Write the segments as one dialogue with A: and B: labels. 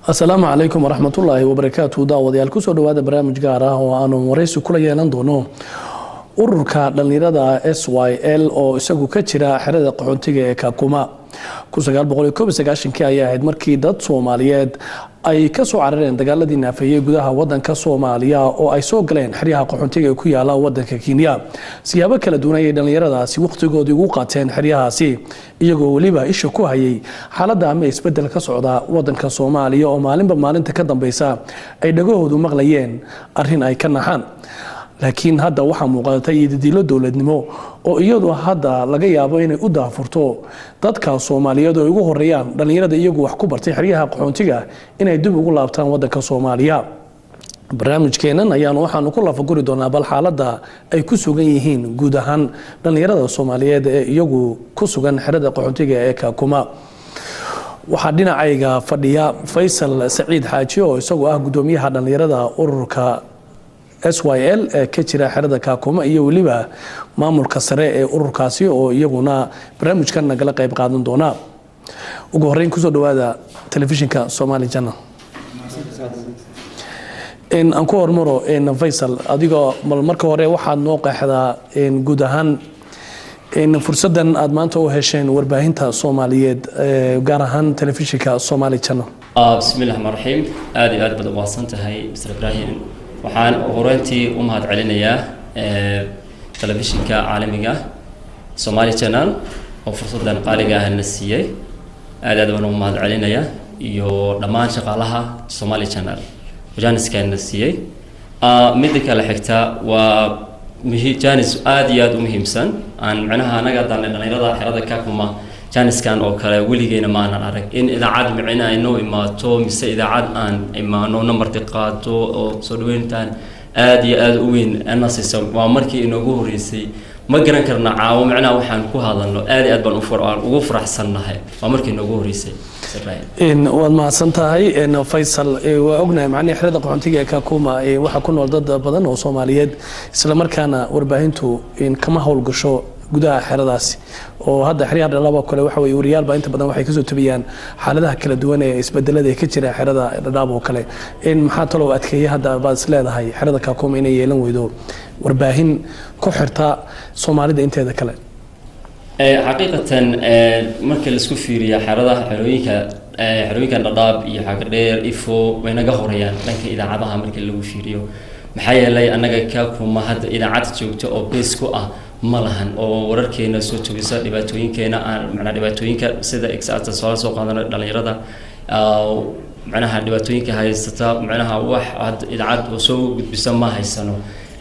A: Asalaamu calaykum waraxmatullaahi wabarakaatu. Daawadayaal, kusoo dhawaada barnaamij gaar ah oo aanu waraysi kula yeelan doono ururka dhallinyarada SYL oo isagu ka jira xerada qaxoontiga ee Kakuma. Kii ayaa ahayd markii dad Soomaaliyeed ay ka soo carareen dagaaladii naafeeyey gudaha wadanka Soomaaliya oo ay soo galeen xeryaha qaxoontiga ee ku yaala wadanka Kenya. Siyaabo kala duwan ayay dhallinyaradaasi wakhtigoodii ugu qaateen xeryahaasi, iyagoo weliba isha ku hayay xaaladda ama isbedel ka socda wadanka Soomaaliya oo maalinba maalinta ka dambeysa ay dhagahoodu maqlayeen arrin ay ka naxaan. Laakiin hadda waxaa muuqatay idadiilo dowladnimo oo iyadu hadda laga yaabo inay u daafurto dadka Soomaaliyeed oo ay ugu horeeyaan dhallinyarada iyagu wax ku bartay xeryaha qaxoontiga inay dib ugu laabtaan wadanka Soomaaliya. Barnaamijkeennan ayaanu waxaanu ku lafaguri doonaa bal xaaladda ay ku sugan yihiin guud ahaan dhallinyarada Soomaaliyeed ee iyagu ku sugan xerada qaxoontiga ee Kakuma. Waxaa dhinacayga fadhiya Faysal Saciid Xaaji oo isagu ah gudoomiyaha dhallinyarada ururka SYL ee ka jira xerada Kakuma, iyo weliba maamulka sare ee ururkaasi oo iyaguna barnaamijkan nagala qayb qaadan doona. Ugu horeyn, kusoo dhawaada telefishinka Somali Channel. Aan ku hormaro Faysal, adigoo bal marka hore waxaad noo qeexdaa guud ahaan fursadan aad maanta u hesheen warbaahinta Soomaaliyeed, gaar ahaan telefishinka Somali Channel.
B: Bismi llahi raxmaan raxiim. Aada iyo aad baad umahadsan tahay, Mr Ibrahim. Waxaan horeyntii u mahad celinayaa telefishinka caalamiga Somali Channel oo fursaddan qaaliga ah na siiyey. Aad aad baan ugu mahad celinayaa, iyo dhammaan shaqaalaha Somali Channel jaaniskan na siiyey. Midda kale xigta, waa jaanis aada iyo aada u muhiimsan aan micnaha anaga haddaan dhalinyarada xerada Kakuma jaaniskan oo kale weligeena ma aanan arag in idaacad micna ay noo imaato mise idaacad aan imaano na marti qaato oo soo dhaweyntaan aada iyo aada u weyn na siisa. Waa markii inoogu horeysay. Ma garan karna caawo micnaha waxaan ku hadalno. Aada iyo aad baan aan ugu faraxsannahay. Waa markii inoogu horeysay.
A: Waad mahadsan tahay, Faysal. Waa ognahay macnihi xerada qaxoontiga ee Kakuma waxaa ku nool dad badan oo Soomaaliyeed, isla markaana warbaahintu kama howlgasho gudaha xeradaasi. Oo hadda xeryaha Dhadhaab oo kale waxa weye wariyaal baa inta badan waxay kasoo tabiyaan xaaladaha kala duwan ee isbedelada ee ka jira xerada Dhadhaab oo kale. Maxaa talow adkeeya hadda baad is leedahay xerada Kakuma inay yeelan weydo warbaahin ku xirta Soomaalida inteeda kale?
B: Xaqiiqatan, marka laisku fiiriyo xeradaha xerooyinka Dhadhaab iyo Xagardheer, Ifo, way naga horeeyaan dhanka idaacadaha marka lagu fiiriyo. Maxaa yeelay, annaga Kakuma hadda idaacad joogto oo base ku ah ma lahan oo wararkeena soo togisa dhibaatooyinkeena aan macnaa dhibaatooyinka sida exata soo qaadano dhalinyarada, macnaha dhibaatooyinka haysata, macnaha wax hadda idaacad oo soo gudbisa ma haysano.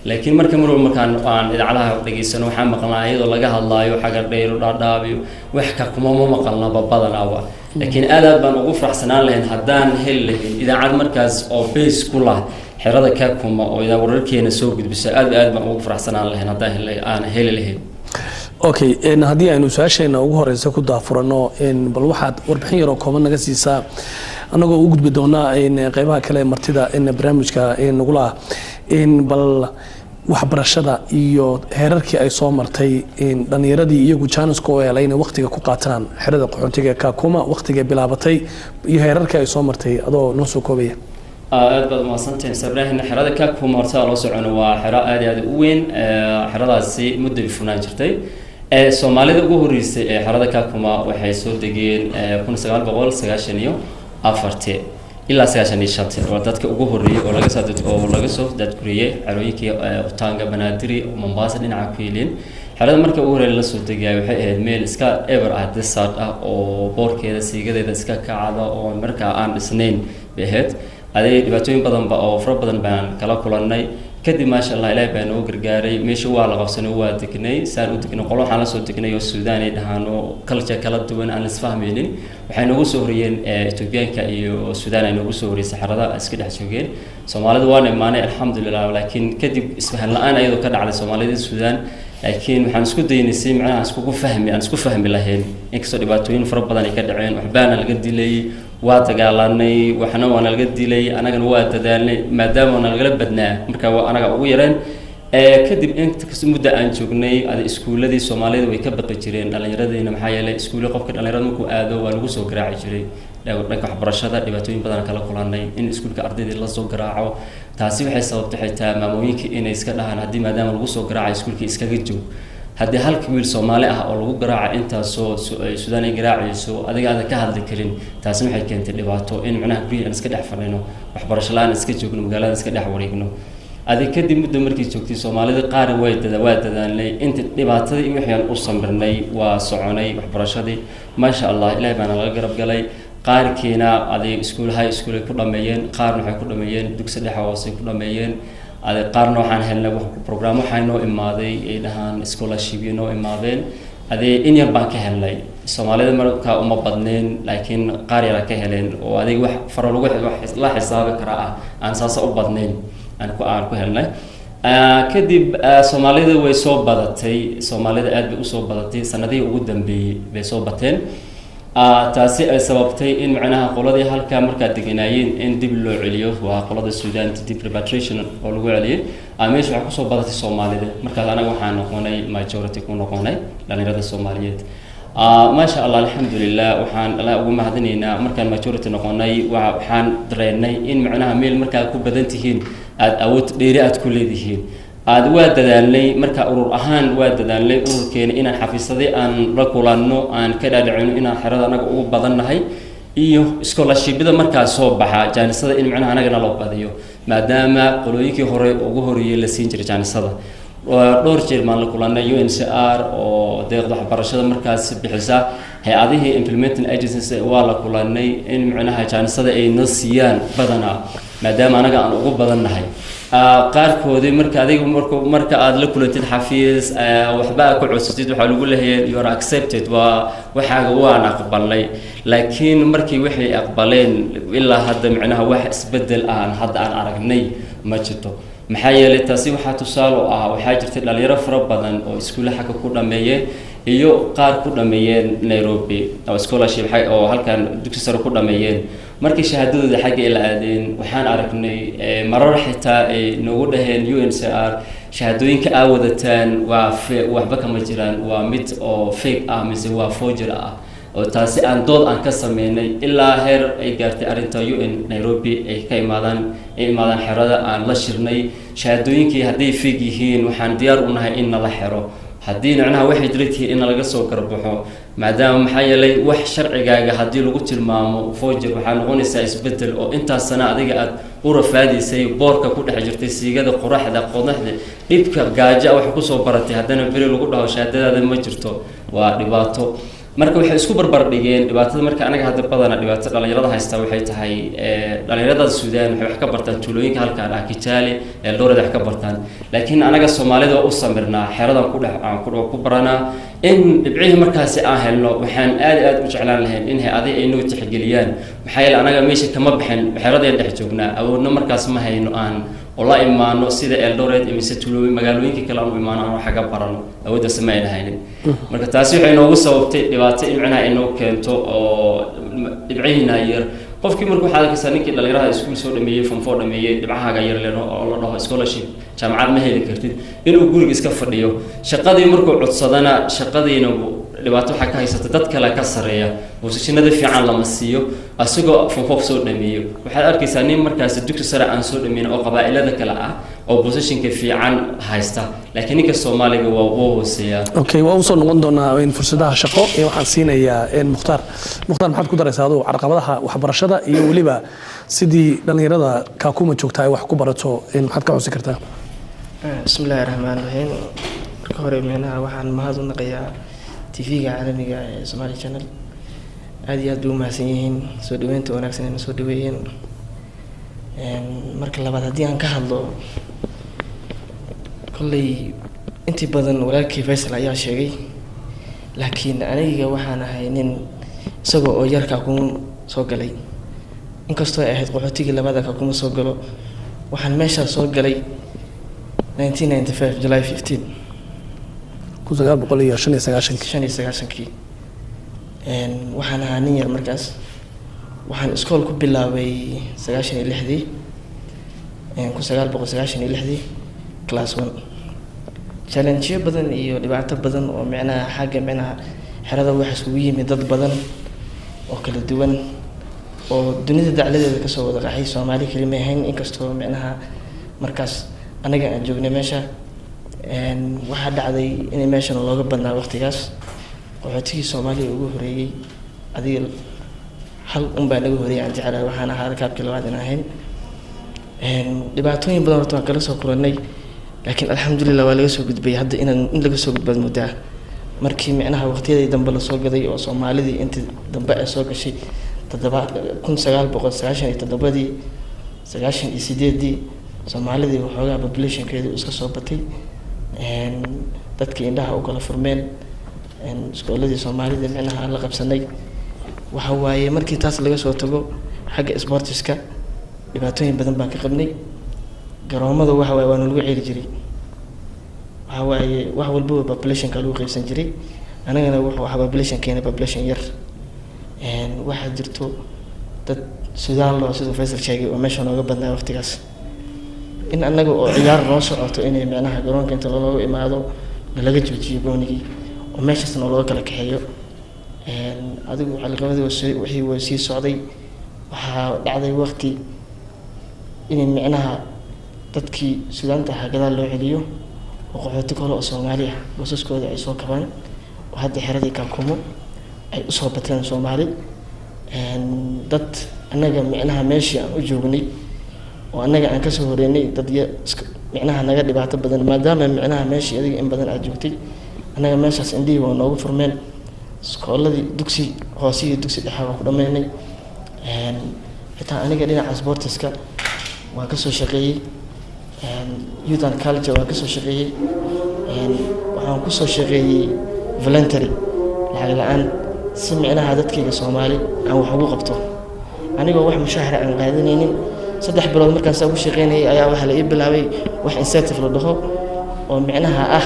B: Laakiin marka mar walba markaan aan idaacadaha dhegeysano, waxaan maqlnaa iyadoo laga hadlaayo Xagardheero, Dhaadhaab iyo wax. Kakuma ma maqalnaba badanaaba. Laakiin aad aad baan ugu faraxsanaan lahayn haddaan heli lahayn idaacad markaas oo base ku lah xerada Kakuma oo idaa wararkeena soo gudbiso. Aad aad baan ugu faraxsanaan lahayn haddaan aan heli lahayn.
A: Okay, haddii aynu su-aasheena ugu horeysa ku daafurano, bal waxaad warbixin yaroo kooban naga siisaa, annagoo u gudbi doonaa qeybaha kale martida barnaamijka nagula ah, bal waxbarashada iyo heerarkii ay soo martay dhalinyaradii iyagu jaaniska oo helay inay waqtiga ku qaataan xerada qaxoontiga Kakuma, waqtiga bilaabatay iyo heerarkii ay soo martay, adoo noo soo koobaya.
B: Aad baad umahadsantahay, Mr Ibrahim. Xerada Kakuma horta loo socono waa xero aad iyo aad u weyn. Xeradaasi muddo ay furnaan jirtay. Soomaalida ugu horeysay ee xerada Kakuma waxay soo degeen 1994 ilaa 95. Waa dadka ugu horeeyay oo laga soo daadguriyey xerooyinkii Utanga, Banaadiri, Mombasa dhinaca ku yihiin. Xerada marka ugu horreeya la soo degayay waxay ahayd meel iska eber ah, desert ah, oo boorkeeda siigadeeda iska kacda oo markaa aan dhisnayn bay ahayd. Aday dhibaatooyin badan ba oo fara badan baan kala kulannay. Kadib, maasha Allah, Ilaahay baa noogu gargaaray. Meesha waa la qabsanay, waa degnay. Saan u degnay, qolo waxaan la soo degnay oo Suudaan ay dhahaan oo culture kala duwan aan isfahmaynin. Waxay noogu soo horreeyeen Etoobiyaanka iyo Suudaan ay noogu soo horreysay, xerada iska dhex joogeen. Soomaalida waan imaanay, alxamdulilah. Laakiin kadib isfahan la-aan ayadoo ka dhacday Soomaalida Suudaan, laakiin waxaan isku daynay si macnaha iskugu fahmi aan isku fahmi lahayn, inkastoo dhibaatooyin fara badan ay ka dhaceen. Waxbaana laga dilay, waa dagaalanay, waxna waana laga dilay, anagana waa dadaalnay maadaama waana lagala badnaa. Marka waa anaga ugu yareen. Kadib inta kasta muddo aan joognay, ada iskuuladii Soomaalida way ka baqi jireen dhallinyaradiina. Maxaa yeelay, iskuulle qofka dhallinyarada markuu aado waa lagu soo garaaci jiray. Dhanka waxbarashada dhibaatooyin badan kala kulanay, in iskuulka ardaydii lasoo garaaco. Taasi waxay sababtay xitaa maamooyinka inay iska dhahaan, haddii maadaama lagu soo garaacayo iskuulka iskaga joog. Haddii halka wiil Soomaali ah oo lagu garaaco intaasoo Suudaan ay garaacayso, adiga aadan ka hadli karin, taasina waxay keentay dhibaato in macnaha guryihi aan iska dhex fadhino, waxbarasho la-aan iska joogno, magaalada iska dhex wareegno. Adig kadib muddo markii joogtay, Soomaalida qaar way dada waa dadaalnay, inta dhibaatadii iyo wixii aan u samirnay, waa soconay waxbarashadii, maasha Allah, Ilahay baana laga garab galay. Qaarkiina adig iskuul high school ay ku dhameeyeen, qaarna waxay ku dhameeyeen dugsi dhexe hoose ku dhameeyeen. Adig qaarna waxaan helnay program, waxaa noo imaaday ay dhahaan scholarship noo imaadeen. Adee in yar baan ka helnay, Soomaalida markaa uma badneen, laakiin qaar yara ka heleen oo adig wax faro lagu wax la xisaabi karaa ah aan saasa u badnayn aan ku helnay. Kadib Soomaalida way soo badatay, Soomaalida aad bay usoo badatay, sanadihii ugu dambeeyey bay soo bateen. Taasi ay sababtay in macnaha qoladii halkaa markaa deganaayeen in dib loo celiyo, waa qolada Suudaan dib repatriation oo lagu celiyay. Meesha waxaa kusoo badatay Soomaalida. Markaas anaga waxaan noqonay majority ku noqonay dhalinyarada Soomaaliyeed. Maasha Allah, alxamdulilah, waxaan alla ugu mahadinaynaa. Markaan majority noqonay, waxaan dareennay in macnaha meel markaa ku badan tihiin aada awood dheeri aad ku leedihiin. Aad waa dadaalnay marka urur ahaan, waa dadaalnay ururkeena inaan xafiisadii aan la kulanno, aan ka dhaadhicino inaan xerada anaga ugu badannahay iyo scholarshipyada markaa soo baxa, jaanisada in macnaha anagana loo badiyo, maadaama qolooyinkii hore ugu horeeyey la siin jiray jaanisada. Dhowr jeer baan la kulanay UNHCR oo deeqda waxbarashada markaas bixisa, hay-adihii implementing agencies waa la kulanay in macnaha jaanisada ay noo siiyaan badanaa, maadaama anaga aan ugu badannahay. Qaarkoodii marka adiga marka aad la kulantid xafiis, waxba aad ku codsatid, waxaa lagu leeyahay "You are accepted", waa waxaaga waan aqbalnay. Laakiin markii waxay aqbaleen ilaa hadda macnaha wax isbedel aan hadda aan aragnay ma jirto. Maxaa yeelay, taasi waxaa tusaale u ah, waxaa jirtay dhalinyaro fara badan oo iskuulle xagga ku dhameeyeen iyo qaar ku dhameeyeen Nairobi oo scholarship oo halkan dugsi sare ku dhameeyeen. Markii shahaadadooda xagga ay la aadeen, waxaan aragnay marar xitaa ay noogu dhaheen UNHCR, "Shahaadooyinka aa wadataan waa waxba kama jiraan, waa mid oo fake ah mise waa forger ah", oo taasi aan dood aan ka sameynay ilaa heer ay gaartay arrinta UN Nairobi ay ka imaadaan, ay imaadaan xerada, aan la shirnay. Shahaadooyinkii hadday fake yihiin, waxaan diyaar u nahay in nala xero, haddii macnaha waxay jira tihiin in laga soo garbaxo, maadaama maxaa yeelay wax sharcigaaga haddii lagu tilmaamo forger, waxaa noqonaysaa isbedel oo intaas sana adiga aad u rafaadaysay, boorka ku dhex jirtay, siigada, qoraxda, qodaxda, dhibka, gaajo waxa kusoo baratay, haddana beri lagu dhaho shahaadadaada ma jirto, waa dhibaato. Marka waxay isku barbar dhigeen dhibaatada. Marka anaga hadda badana dhibaato dhalinyarada haysta waxay tahay, dhalinyarada Suudaan waxay wax ka bartaan tuulooyinka halkaan ah, Kitale, Eldoret wax ka bartaan, laakiin anaga Soomaalida waa u samirnaa, xeradan ku dhex aan ku baranaa in dhibcihii markaasi aan helno. Waxaan aad aad u jeclaan lahayn in hay-adihi ay noo tixgeliyaan, maxaa yeele anaga meesha kama bixin, xeradeen dhex joognaa, awoodna markaas ma hayno aan oo la imaano sida Eldoret mise tuulooyin magaalooyinka kale aan u imaano aan wax kaga barano, awooddaas ma ayna haynin. Marka taasi waxay noogu sababtay dhibaato in macnaha ay noo keento oo dhibcihiina yar. Qofkii marka waxaad arkaysaa ninkii dhalinyarada iskuul soo dhameeyey, form four dhameeyey, dhibcahaaga yar len oo la dhaho scholarship jaamacad ma heli kartid, inuu guriga iska fadhiyo. Shaqadii markuu codsadana, shaqadiina dhibaato waxaa ka haysata dad kale ka sarreeya, positionada fiican lama siiyo asagoo form four soo dhameeyo. Waxaad arkaysaa nin markaasi dugsi sare aan soo dhameyn oo qabaa'ilada kale ah oo positionka fiican haysta, laakiin ninka Soomaaliga waa wuu hooseeyaa.
A: Okay, waa usoo noqon doonaa in fursadaha shaqo ee waxaan siinayaa Mukhtaar. Mukhtaar, maxaad ku daraysaa aduu carqabadaha waxbarashada iyo weliba sidii dhallinyarada Kaakuma joogta ay wax ku barato, maxaad ka xusi kartaa?
C: Bismi illaahi raxmaan raxiim. Marka hore micnaha waxaan mahad u naqayaa TV-ga caalamiga ee Somali Channel. Aada iyo aad bay u mahadsan yihiin soo dhaweynta wanaagsan ayna soo dhaweeyeen. Marka labaad, haddii aan ka hadlo, kolley intii badan walaalkii Faysal ayaa sheegay, laakiin aniga waxaan ahay nin isagoo oo yar Kaakuma soo galay. Inkastoo ay ahayd qaxootigii labada Kaakuma soo galo, waxaan meeshaas soo galay 1995 July 15.
A: 1995-kii.
C: 95-kii. Waxaan ahaa nin yar markaas. Waxaan iskool ku bilaabay 96-dii, 1996-dii, class one. Challengeyo badan iyo dhibaato badan oo micnaha xagga micnaha xerada waxa iskugu yimid dad badan oo kala duwan. Oo dunida dacladeeda kasoo wada qaxay. Soomaali keli ma ahayn, inkastoo micnaha markaas anaga aan joognay meesha. Waxaa dhacday inay meeshan looga badnaa waqtigaas. Qaxootigii Soomaaliya ugu horeeyey adiga hal un baa naga horeeyay aan jeclahay, waxaan ahaa rakaabkii labaad in ahayn. Dhibaatooyin badan horta waan kala soo kulannay, laakiin alxamdulilah waa laga soo gudbay. Hadda inaan in laga soo gudbaad muddaa markii micnaha waqtiyadii dambe lasoo gaday oo Soomaalidii intii dambe ay soo gashay toddoba 1997-dii, 98-dii, Soomaalidii waxoogaa populationkeedu iska soo batay, dadkii indhaha u kala furmeen, iskooladii Soomaalida micnaha la qabsanay. Waxa waaye markii taas laga soo tago, xagga sportiska dhibaatooyin badan baan ka qabnay. Garoomada waxa waaye waa nalagu ceeli jiray. Waxa waaye wax walbaba populationka lagu qaybsan jiray, anagana wuxuu ahaa populationkeena population yar. Waxaa jirto dad Suudaan loo, siduu Faysal sheegay, oo meesha nooga badnaa waqtigaas, in annaga oo ciyaar noo socoto inay micnaha garoonka inta looga imaado nalaga joojiyo goonigii oo meeshaasna looga kala kaxeeyo. Adigu caqabadii wixii way sii socday. Waxaa dhacday waqti inay micnaha dadkii Suudaanta ahaa gadaal loo celiyo oo qaxooti kale oo Soomaali ah boosaskooda ay soo kabaan, oo hadda xeradii Kaakumo ay usoo bateen Soomaali. Dad annaga micnaha meeshii aan u joognay oo annaga aan kasoo horeynay, dad micnaha naga dhibaato badan, maadaama micnaha meeshii adiga in badan aad joogtay. Annaga meeshaas indhihii waa noogu furmeen, iskooladii dugsi hoose iyo dugsi dhexe waa ku dhameynay. Xitaa aniga dhinaca sportiska waan kasoo shaqeeyey, youth and culture waan kasoo shaqeeyey. Waxaan kusoo shaqeeyey voluntary, lacag la-aan, si micnaha dadkayga Soomaali aan wax ugu qabto, anigoo wax mushaahara aan qaadanaynin. 3 bilood markaan saa ugu shaqeynayay ayaa waxaa la ii bilaabay wax incentive la dhaho, oo micnaha ah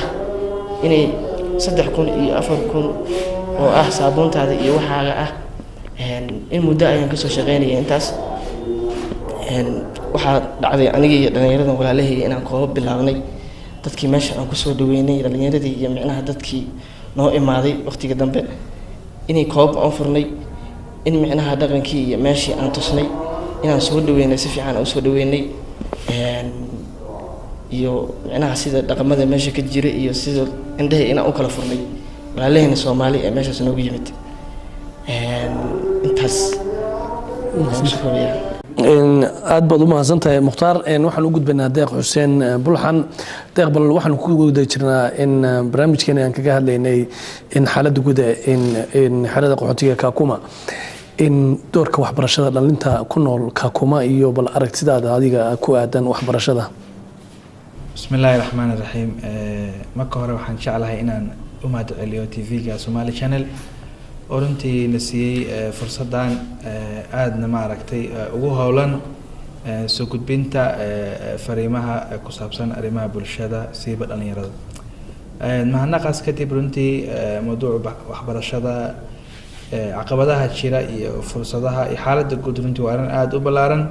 C: inay 3000 iyo 4000 oo ah saabuuntaada iyo waxaaga ah. In muddo ayaan kasoo shaqeynaya intaas. Waxaa dhacday aniga iyo dhallinyaradan walaalahayga inaan koobo bilaabnay, dadkii meesha aan kusoo dhaweynay, dhallinyaradii iyo micnaha dadkii noo imaaday waqtiga dambe, inay koob aan furnay, in micnaha dhaqankii iyo meeshii aan tusnay, inaan soo dhaweynay, si fiican aan usoo dhaweynay, iyo micnaha sida dhaqamada meesha ka jira iyo sida indhaha inaan u kala furnay walaalahayna Soomaali ee meeshaas noogu yimid. Intaas ayaan kusoo koobayaa.
A: Aad baad u mahadsan tahay, Mukhtaar. Waxaan u gudbaynaa Deeq Xuseen Bulxan. Deeq, bal waxaan ku guda jirnaa in barnaamijkeena aan kaga hadlaynay in xaaladda guud ee in xerada qaxootiga Kakuma, in doorka waxbarashada dhalinta ku nool Kakuma, iyo bal aragtidaada adiga ku aadan waxbarashada.
D: Bismi illaahi raxmaan iraxiim. Marka hore waxaan jeclahay inaan u mahad celiyo TV-ga Somali Channel oo runtii na siiyey fursaddan, aadna maaragtay ugu howlan soo gudbinta fariimaha ku saabsan arrimaha bulshada, siiba dhalinyarada. Mahadnaqaas kadib, runtii mawduuca waxbarashada, caqabadaha jira iyo fursadaha iyo xaaladda guud, runtii waa arrin aada u ballaaran.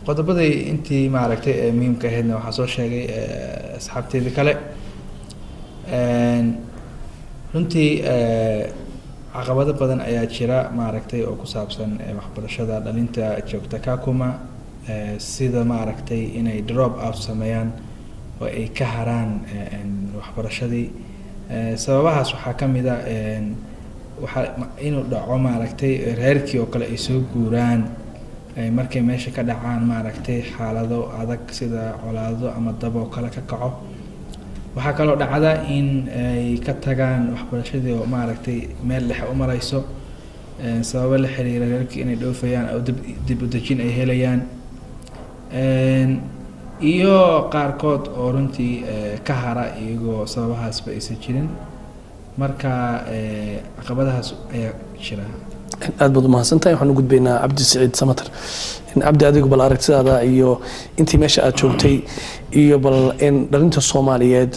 D: Qodobadii intii maaragtay ee muhiimka ahaydna waxaa soo sheegay asxaabteydii kale. Runtii caqabado badan ayaa jira maaragtay oo ku saabsan waxbarashada dhalinta joogta Kakuma, sida maaragtay inay drop out sameeyaan oo ay ka haraan waxbarashadii. Sababahaas waxaa ka mid a waxaa inuu dhaco maaragtay reerkii oo kale ay soo guuraan, markay meesha ka dhacaan maaragtay xaalado adag sida colaado ama dab oo kale ka kaco. Waxaa kaloo dhacda in ay ka tagaan waxbarashadii oo maaragtay meel dhexe u mareyso, sababo la xiriira reerkii inay dhoofayaan oo dib u dejin ay helayaan, iyo qaarkood oo runtii ka hara iyagoo sababahaasba aysan jirin. Marka caqabadahaas ayaa jira.
A: Aad baad u mahadsantahay. Waxaan u gudbaynaa Cabdi Siciid Samater. Cabdi, adigu bal aragtidaada iyo intii meesha aad joogtay, iyo bal in dhalinta Soomaaliyeed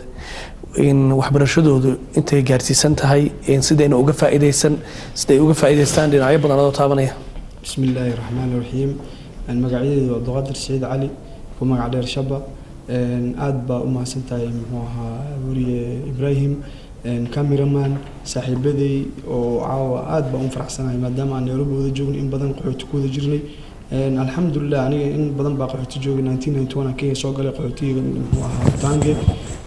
A: in waxbarashadoodu intay gaarsiisan tahay, sidayna uga faa'iidaysan, siday uga faa'iidaystaan dhinacyo badan adoo taabanaya.
E: Bismi illaahi raxmaani raxiim. Magacyadeedu waa Abduqaadir Saciid Cali, ku magac dheer Shaba. Aad baa u mahadsan tahay, muxuu ahaa, weriye Ibrahim, cameraman. Saaxiibaday oo caawa aad baan u faraxsanahay, maadaama aan Nairobi wada joogno, in badan qaxooti ku wada jirnay. Alxamdulilah, aniga in badan baa qaxooti joogay. 1991 aan Kenya soo galay, qaxootiga muxuu ahaa Utange.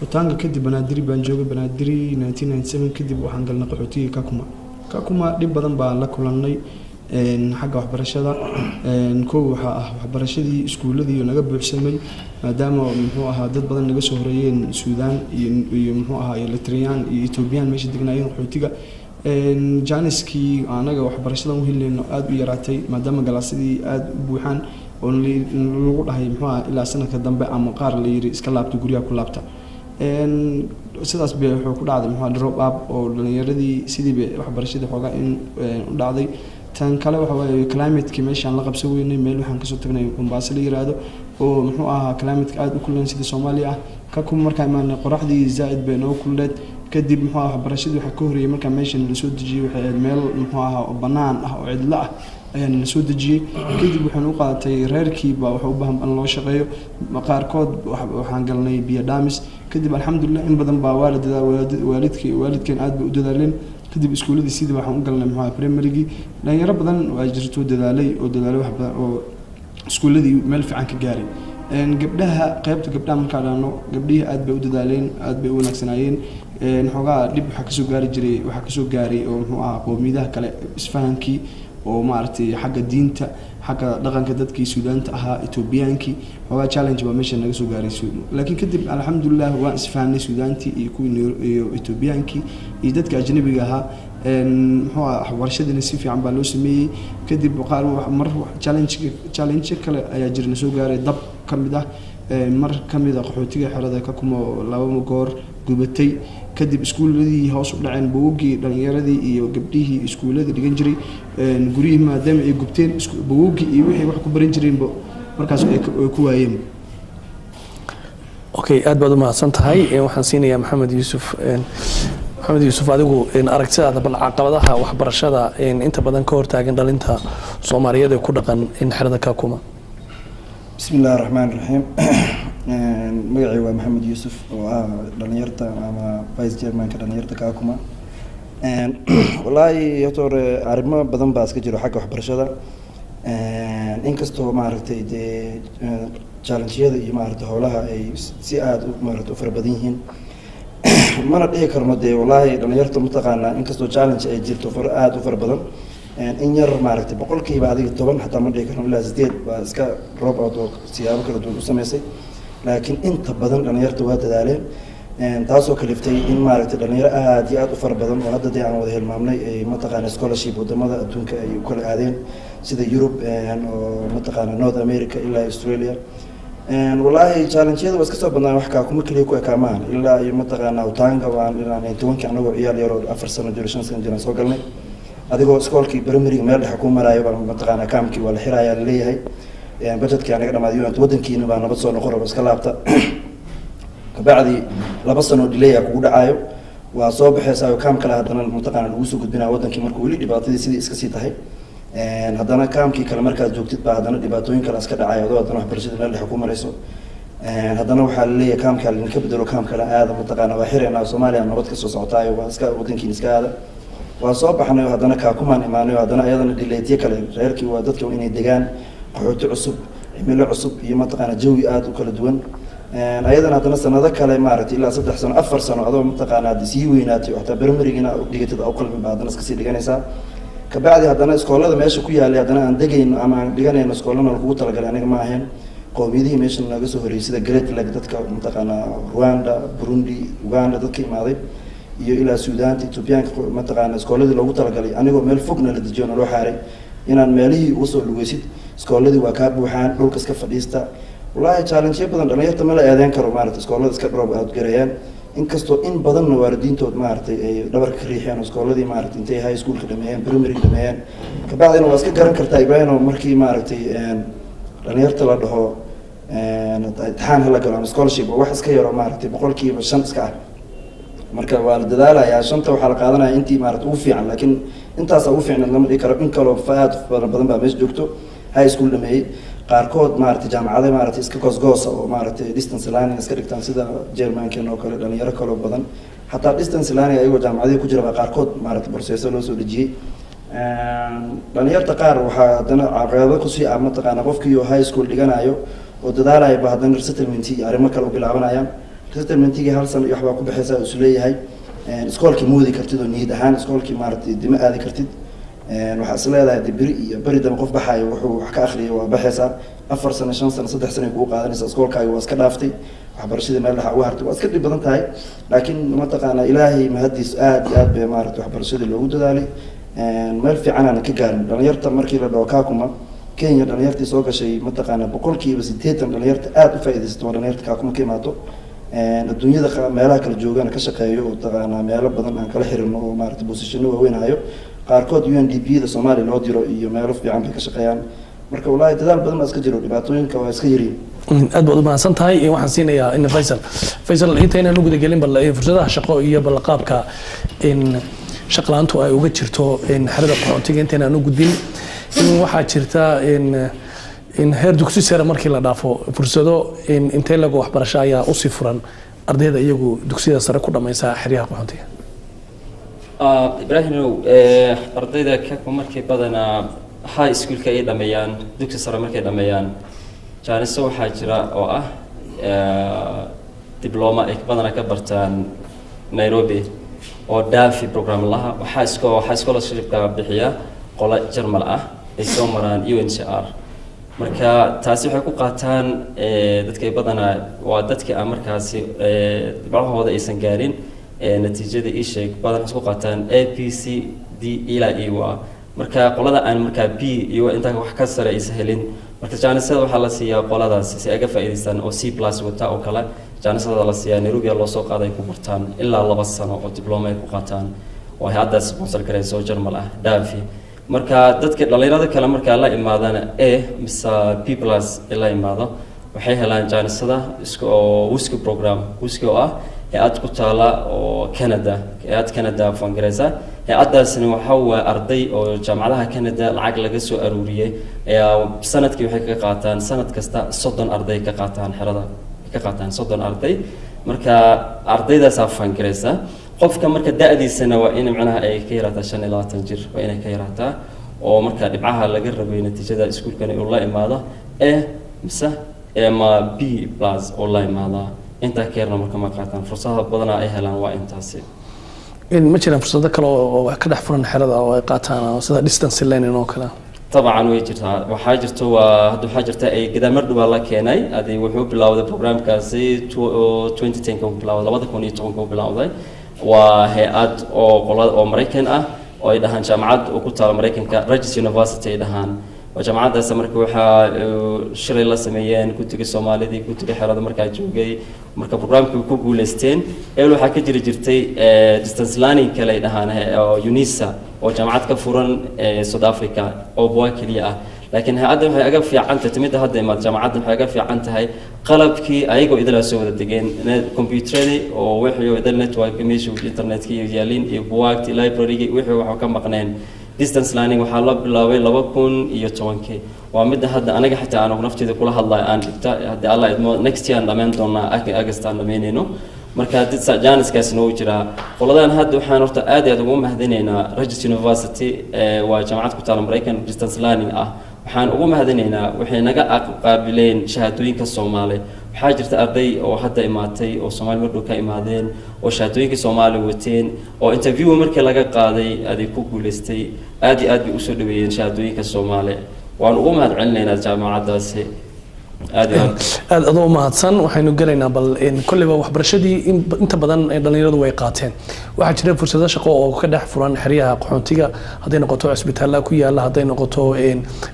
E: Utange kadib Banaadiri baan joogay. Banaadiri 1997 kadib waxaan galnay qaxootiga Kakuma. Kakuma dhib badan baan la kulannay xagga waxbarashada. Kow waxaa ah waxbarashadii iskuuladii naga buuxsamay, maadaama muxuu ahaa dad badan naga soo horeeyeen, Suudaan iyo muxuu ahaa Eritreyaan iyo Ethiopian meesha degnaayeen qaxootiga. Jaaniskii anaga waxbarashadan u helinayno aada u yaraatay, maadaama galaasyadii aada u buuxaan oo lagu dhahay muxuu ahaa ilaa sanadka dambe, ama qaar la yiri iska laabta, guryaha ku laabta. Sidaas bay wuxuu ku dhacday muxuu drop up oo dhalinyaradii sidiiba waxbarashadii xoogaa in u dhacday. Tan kale waxa waaye climate-kii meeshaan la qabsan weynay. Meel waxaan kasoo tagnay Mombasa la yiraahdo oo muxuu ahaa climate-ka aada u kulan sida Soomaaliya ah. Kakuma markaa imaanay, qoraxdii zaa'id bay noogu kululeed. Kadib muxuu ahaa waxbarashadii waxaa ka horreeyay markaa meeshan la soo dejiyey, waxay ahayd meel muxuu ahaa oo bannaan ah oo cidlo ah ayaana la soo dejiyey. Kadib waxaan u qaadatay reerkiiba waxa u baahan in loo shaqeeyo. Qaarkood waxaan galnay biyo dhaamis. Kadib alxamdulilah, in badan baa waa la dadaa, waalidkii waalidkeen aad bay u dadaaleen. Kadib iskuuladii sidii waxaan u galnay muxuu ahaa primarygii. Dhalinyaro badan waa jirto dadaalay oo dadaalay wax badan oo iskuuladii meel fiican ka gaaray. Gabdhaha, qaybta gabdhaha markaa dhahno, gabdhihii aad bay u dadaaleen, aad bay u wanaagsanaayeen. Xoogaa dhib waxaa kasoo gaari jiray, waxaa kasoo gaaray oo muxuu ahaa qowmiyadaha kale isfahankii oo maaragtay xagga diinta, xagga dhaqanka, dadkii Suudaanta ahaa, Etoobiyaankii, xoogaa challenge baa meesha naga soo gaaray. Laakiin kadib alxamdulilah waan isfahanay, Suudaantii iyo kuwii iyo Etoobiyaankii iyo dadka ajnabiga ahaa. Muxuu ahaa waxbarashadiina si fiican baa loo sameeyey. Kadib qaar mar challenge kale ayaa jira na soo gaaray, dab ka mid ah mar ka mid a qaxootiga xerada Kakuma oo laba goor gubatay. Kadib iskuuladii hoos u dhaceen, bogogii dhalinyaradii iyo gabdhihii iskuuladii dhigan jiray, guryihii maadaama ay gubteen, bogogii iyo wixii wax ku baran jireenba markaas ay ku waayeen.
A: Okay, aad baad u mahadsan tahay. Waxaan siinayaa Maxamed Yuusuf. Maxamed Yuusuf, adigu aragtidaada bal caqabadaha waxbarashada inta badan ka hortaagan dhalinta Soomaaliyeed ee ku dhaqan xerada Kakuma.
F: Bismi illahi raxmaan raxiim. Magacay waa Maxamed Yuusuf oo ah dhalinyarta ama vice chairmanka dhalinyarta Kakuma. Wallaahi horta hore arrimo badan baa iska jiro xagga waxbarashada, inkastoo maaragtay dee challenge-yada iyo maaragtay howlaha ay si aada u maaragtay u fara badan yihiin. Mana dhihi karno dee wallaahi dhalinyarta mataqaanaa, inkastoo challenge ay jirto far aada u fara badan, in yar maaragtay 10% xataa ma dhihi karno, ilaa 8 baa iska drop out oo siyaabo kala duwan u sameysay. Laakiin inta badan dhalinyarta waa dadaaleen, taasoo kaliftay in maaragtay dhalinyaro aada iyo aada u fara badan oo hadda dee aan wada hilmaamnay ay mataqaana scholarship wadamada adduunka ay u kala aadeen, sida Europe oo mataqaana North America ilaa Australia. Wallaahi challenge-yada waa iska soo badnaan, wax Kaakuma keliya ku ekaa maahan. Ilaa iyo mataqaana Utanga waan ilaa 91-kii anagoo ciyaal yaroo 4 sano jiro, 5 sano jiraan soo galnay. Adigoo iskoolkii primaryga meel dhexe ku maraayo baa mataqaana kaamkii waa la xirayaa laleeyahay, budgetkii anaga dhamaaday, wadankiina baa nabad soo noqon raba, iska laabta. Kabacdi 2 sano delay kugu dhacaayo, waa soo baxaysaa oo kaam kale haddana mataqaana lagu soo gudbinaya wadankii. Marka weli dhibaatadii sidii iska sii tahay, haddana kaamkii kale markaad joogtid baa haddana dhibaatooyin kale iska dhacay, adoo haddana waxbarashada meel dhexe ku marayso, haddana waxaa laleeyahay kaamkaa lidinka bedelo, kaam kale aada, mataqaana waa xireynaa, Soomaaliya nabad kasoo socotaayo, waa iska wadankiin iska aada. Waa soo baxnay oo haddana Kaakumaan imaanay oo haddana ayadana dhileetyo kale. Reerkii waa dadka inay degaan qaxooti cusub, cimilo cusub iyo mataqaana jawi aada u kala duwan. Ayadana haddana sanado kale maaragtay ilaa 3 sano, 4 sano, adoo mataqaana hadda sii weynaatay oo xataa primarygina dhigatid u qalmin baa haddana iska sii dhiganaysaa. Kabacdi haddana iskoolada meesha ku yaalay haddana aan degayno ama aan dhiganayno, iskoolana lagugu talagalay aniga ma ahayn. Qowmiyadihii meesha naga soo horreeyay sida Great Lake, dadka mataqaana Rwanda, Burundi, Uganda dadka imaaday iyo ilaa Suudaanta, Etoobiyaanka, mataqaana iskooladii loogu talagalay anigoo meel fogna la dejiyo, naloo xaaray inaan meelihii uga soo lugeysid, iskooladii waa kaa buuxaan, dhulka iska fadhiista. Wallaahi challenge badan dhalinyarta ma la eedeyn karo, maaragtay iskoolada iska drop out gareeyaan, inkastoo in badanna waalidiintood maaragtay ay dhabarka ka riixeen oo iskooladii maaragtay intay high schoolka dhameeyeen, primary dhameeyeen. Kabacdina waa iska garan kartaa, Ibrahim, oo markii maaragtay dhalinyarta la dhaho imtixaan hala galo ama scholarship oo wax iska yaro maaragtay 5% iska ah. Marka waa la dadaalayaa, shanta waxaa la qaadanaya intii maaragtay ugu fiican, laakiin intaasa ugu fiicnayd lama dhihi karo. In kaloo aad badan badan baa meesha joogto, high school dhameeyey, qaarkood maaragtay jaamacada maaragtay iska goosgoosa oo maaragtay distance learning iska dhigtaan, sida Jermankan oo kale, dhalinyaro kaloo badan. Xataa distance learning ayagoo jaamacadihii ku jira baa qaarkood maaragtay process-o loo soo dejiyey. Dhalinyarta qaar waxaa haddana caqabado kusii ah, mataqaana, qofkii oo high school dhiganayo oo dadaalaya ba haddana resettlement iyo arrimo kale u bilaabanayaan. Resettlementigii hal sano iyo waxbaa ku baxaysa is leeyahay, iskoolkii moodi kartid oo niyad ahaan iskoolkii maaragtay dima aadi kartid. Waxaa is leedahay de beri iyo beri dambe qof baxayo wuxuu wax ka akhriyay waa baxaysaa. 4 sano, 5 sano, 3 sano ay kugu qaadanaysaa. Iskoolkaaga waa iska dhaaftay, waxbarashadii meel dhexa uga hartay, waa iska dhib badan tahay. Laakiin mataqaana, Ilaahay mahadiis, aad iyo aad bay maaragtay waxbarashadii loogu dadaalay, meel fiican aan ka gaarin. Dhalinyarta markii la dhaho Kakuma, Kenya, dhalinyartii soo gashay, mataqaana, 80% dhalinyarta aada u faa'iidaysato waa dhalinyarta Kakuma ka imaato. Adduunyada meelaha kala joogana ka shaqeeyo oo taqaanaa meelo badan aan kala xiriirno oo maaragtay positiono waaweyn hayo. Qaarkood UNDP da Soomaaliya loo diro iyo meelo fiican bay ka shaqeeyaan. Marka wallaahi dadaal badan baa iska jiro, dhibaatooyinka waa iska yaryihin.
A: Aad baad u mahadsan tahay. Waxaan siinayaa in Faysal. Faysal, intaynaan u gudagelin bal fursadaha shaqo iyo bal qaabka in shaqlaantu ay uga jirto in xerada qaxootiga, intaynaan u gudbin, in waxaa jirta in heer dugsi sare markii la dhaafo fursado in intee lagu waxbarasho ayaa usii furan ardayda iyagu dugsiyada sare ku dhamaysa xeryaha qaxootiga?
B: Ibraahimow, ardayda Kakuma markay badanaa high schoolka ay dhameeyaan, dugsi sare markay dhameeyaan, jaaniso waxaa jira oo ah diploma ay badanaa ka bartaan Nairobi oo DAFI program laha. Waxaa scholarshipka bixiya qola Jarmal ah ay soo maraan UNHCR. Marka taasi waxay ku qaataan dadka badanaa waa dadka aan markaasi dhibcahooda aysan gaarin natiijada ii sheeg badan waxay ku qaataan A, B, C, D ilaa E. Waa marka qolada aan markaa B iyo intaa wax ka sare aysan helin. Marka jaanisada waxaa la siiyaa qoladaasi si ay ga faa'iidaystaan oo C+ wata oo kale. Jaanisada la siiyaa Nairobi loo soo qaaday, ay ku bartaan ilaa 2 sano oo diploma ay ku qaataan oo hay-addaas sponsor garayso oo Jarmal ah, DAFI. Marka dadka dhalinyarada kale markaa la imaadana A mise B+ la imaado, waxay helaan jaanisada isku oo WUSC program. WUSC oo ah hay-ad ku taala oo Canada, hay-ad Canada fangareysa. Hay-addaasina waxaa waa arday oo jaamacadaha Canada lacag laga soo aruuriyey ayaa sanadkii waxay ka qaataan, sanad kasta 30 arday ka qaataan, xerada ka qaataan 30 arday. Marka ardaydaasaa fangareysa. Qofka marka da-diisana waa in macnaha ay ka yaraataa 25 jir, waa inay ka yaraataa, oo marka dhibcaha laga rabay natiijada iskuulkani uu la imaado A mise ama B+ oo la imaadaa. Intaa ka yarna marka ma qaataan. Fursadaha badanaa ay helaan waa intaasi.
A: In ma jiraan fursado kale oo ka dhex furan xerada oo ay qaataan oo sida distance learning oo kale?
B: Dabcan way jirtaa. Waxaa jirta, waa hadda waxaa jirta ay gadaal dhawaa la keenay adi wuxuu bilowday programkaasi 2010 ka bilowday, 2010 ka bilowday. Waa hay-ad oo qolada oo Maraykan ah oo ay dhahaan jaamacad oo ku taala Maraykanka, Rutgers University ay dhahaan. Waa jaamacaddaas. Marka waxaa shiray la sameeyeen guddiga Soomaalidii, guddiga xerada markaa joogay. Marka programkii ku guuleysteen. El waxaa ka jiri jirtay distance learning kale ay dhahaan oo UNISA oo jaamacad ka furan South Africa oo buwa keliya ah. Laakiin hay-adda waxay aga fiican tahay timidda hadda imaad jaamacadda, waxay aga fiican tahay qalabkii ayagoo idilaa soo wada degeen, computeradii oo wixii oo idil, network meesha internetka iyo yaaliin iyo buwaagtii, library wixii waxa ka maqneen. Distance learning waxaa la bilaabay 2010-kii. Waa midda hadda anaga xitaa aan nafteeda kula hadlayo aan dhigta. Haddii Alla idmo, next year aan dhammayn doonaa, August aan dhammaynayno. Marka janiskaasna wuu jiraa. Qoladan hadda waxaan horta aad iyo aad ugu mahadinaynaa Rutgers University, waa jaamacad ku taala Maraykan, distance learning ah. Waxaan ugu mahadinaynaa waxay naga qaabileen shahaadooyinka Soomaali. Waxaa jirta arday oo hadda imaatay oo Soomaali mardhow ka imaadeen oo shahaadooyinka Soomaali wateen oo interview markii laga qaaday aday ku guuleystay. Aad iyo aad bay usoo dhaweeyeen shahaadooyinka Soomaali. Waan ugu mahad celinaynaa jaamacaddaasi aad iyo aad.
A: Aad adoo mahadsan. Waxaynu gelaynaa bal kolleyba waxbarashadii inta badan dhalinyaradu way qaateen. Waxaa jira fursado shaqo oo ka dhex furan xeryaha qaxoontiga, hadday noqoto cisbitaallada ku yaala, hadday noqoto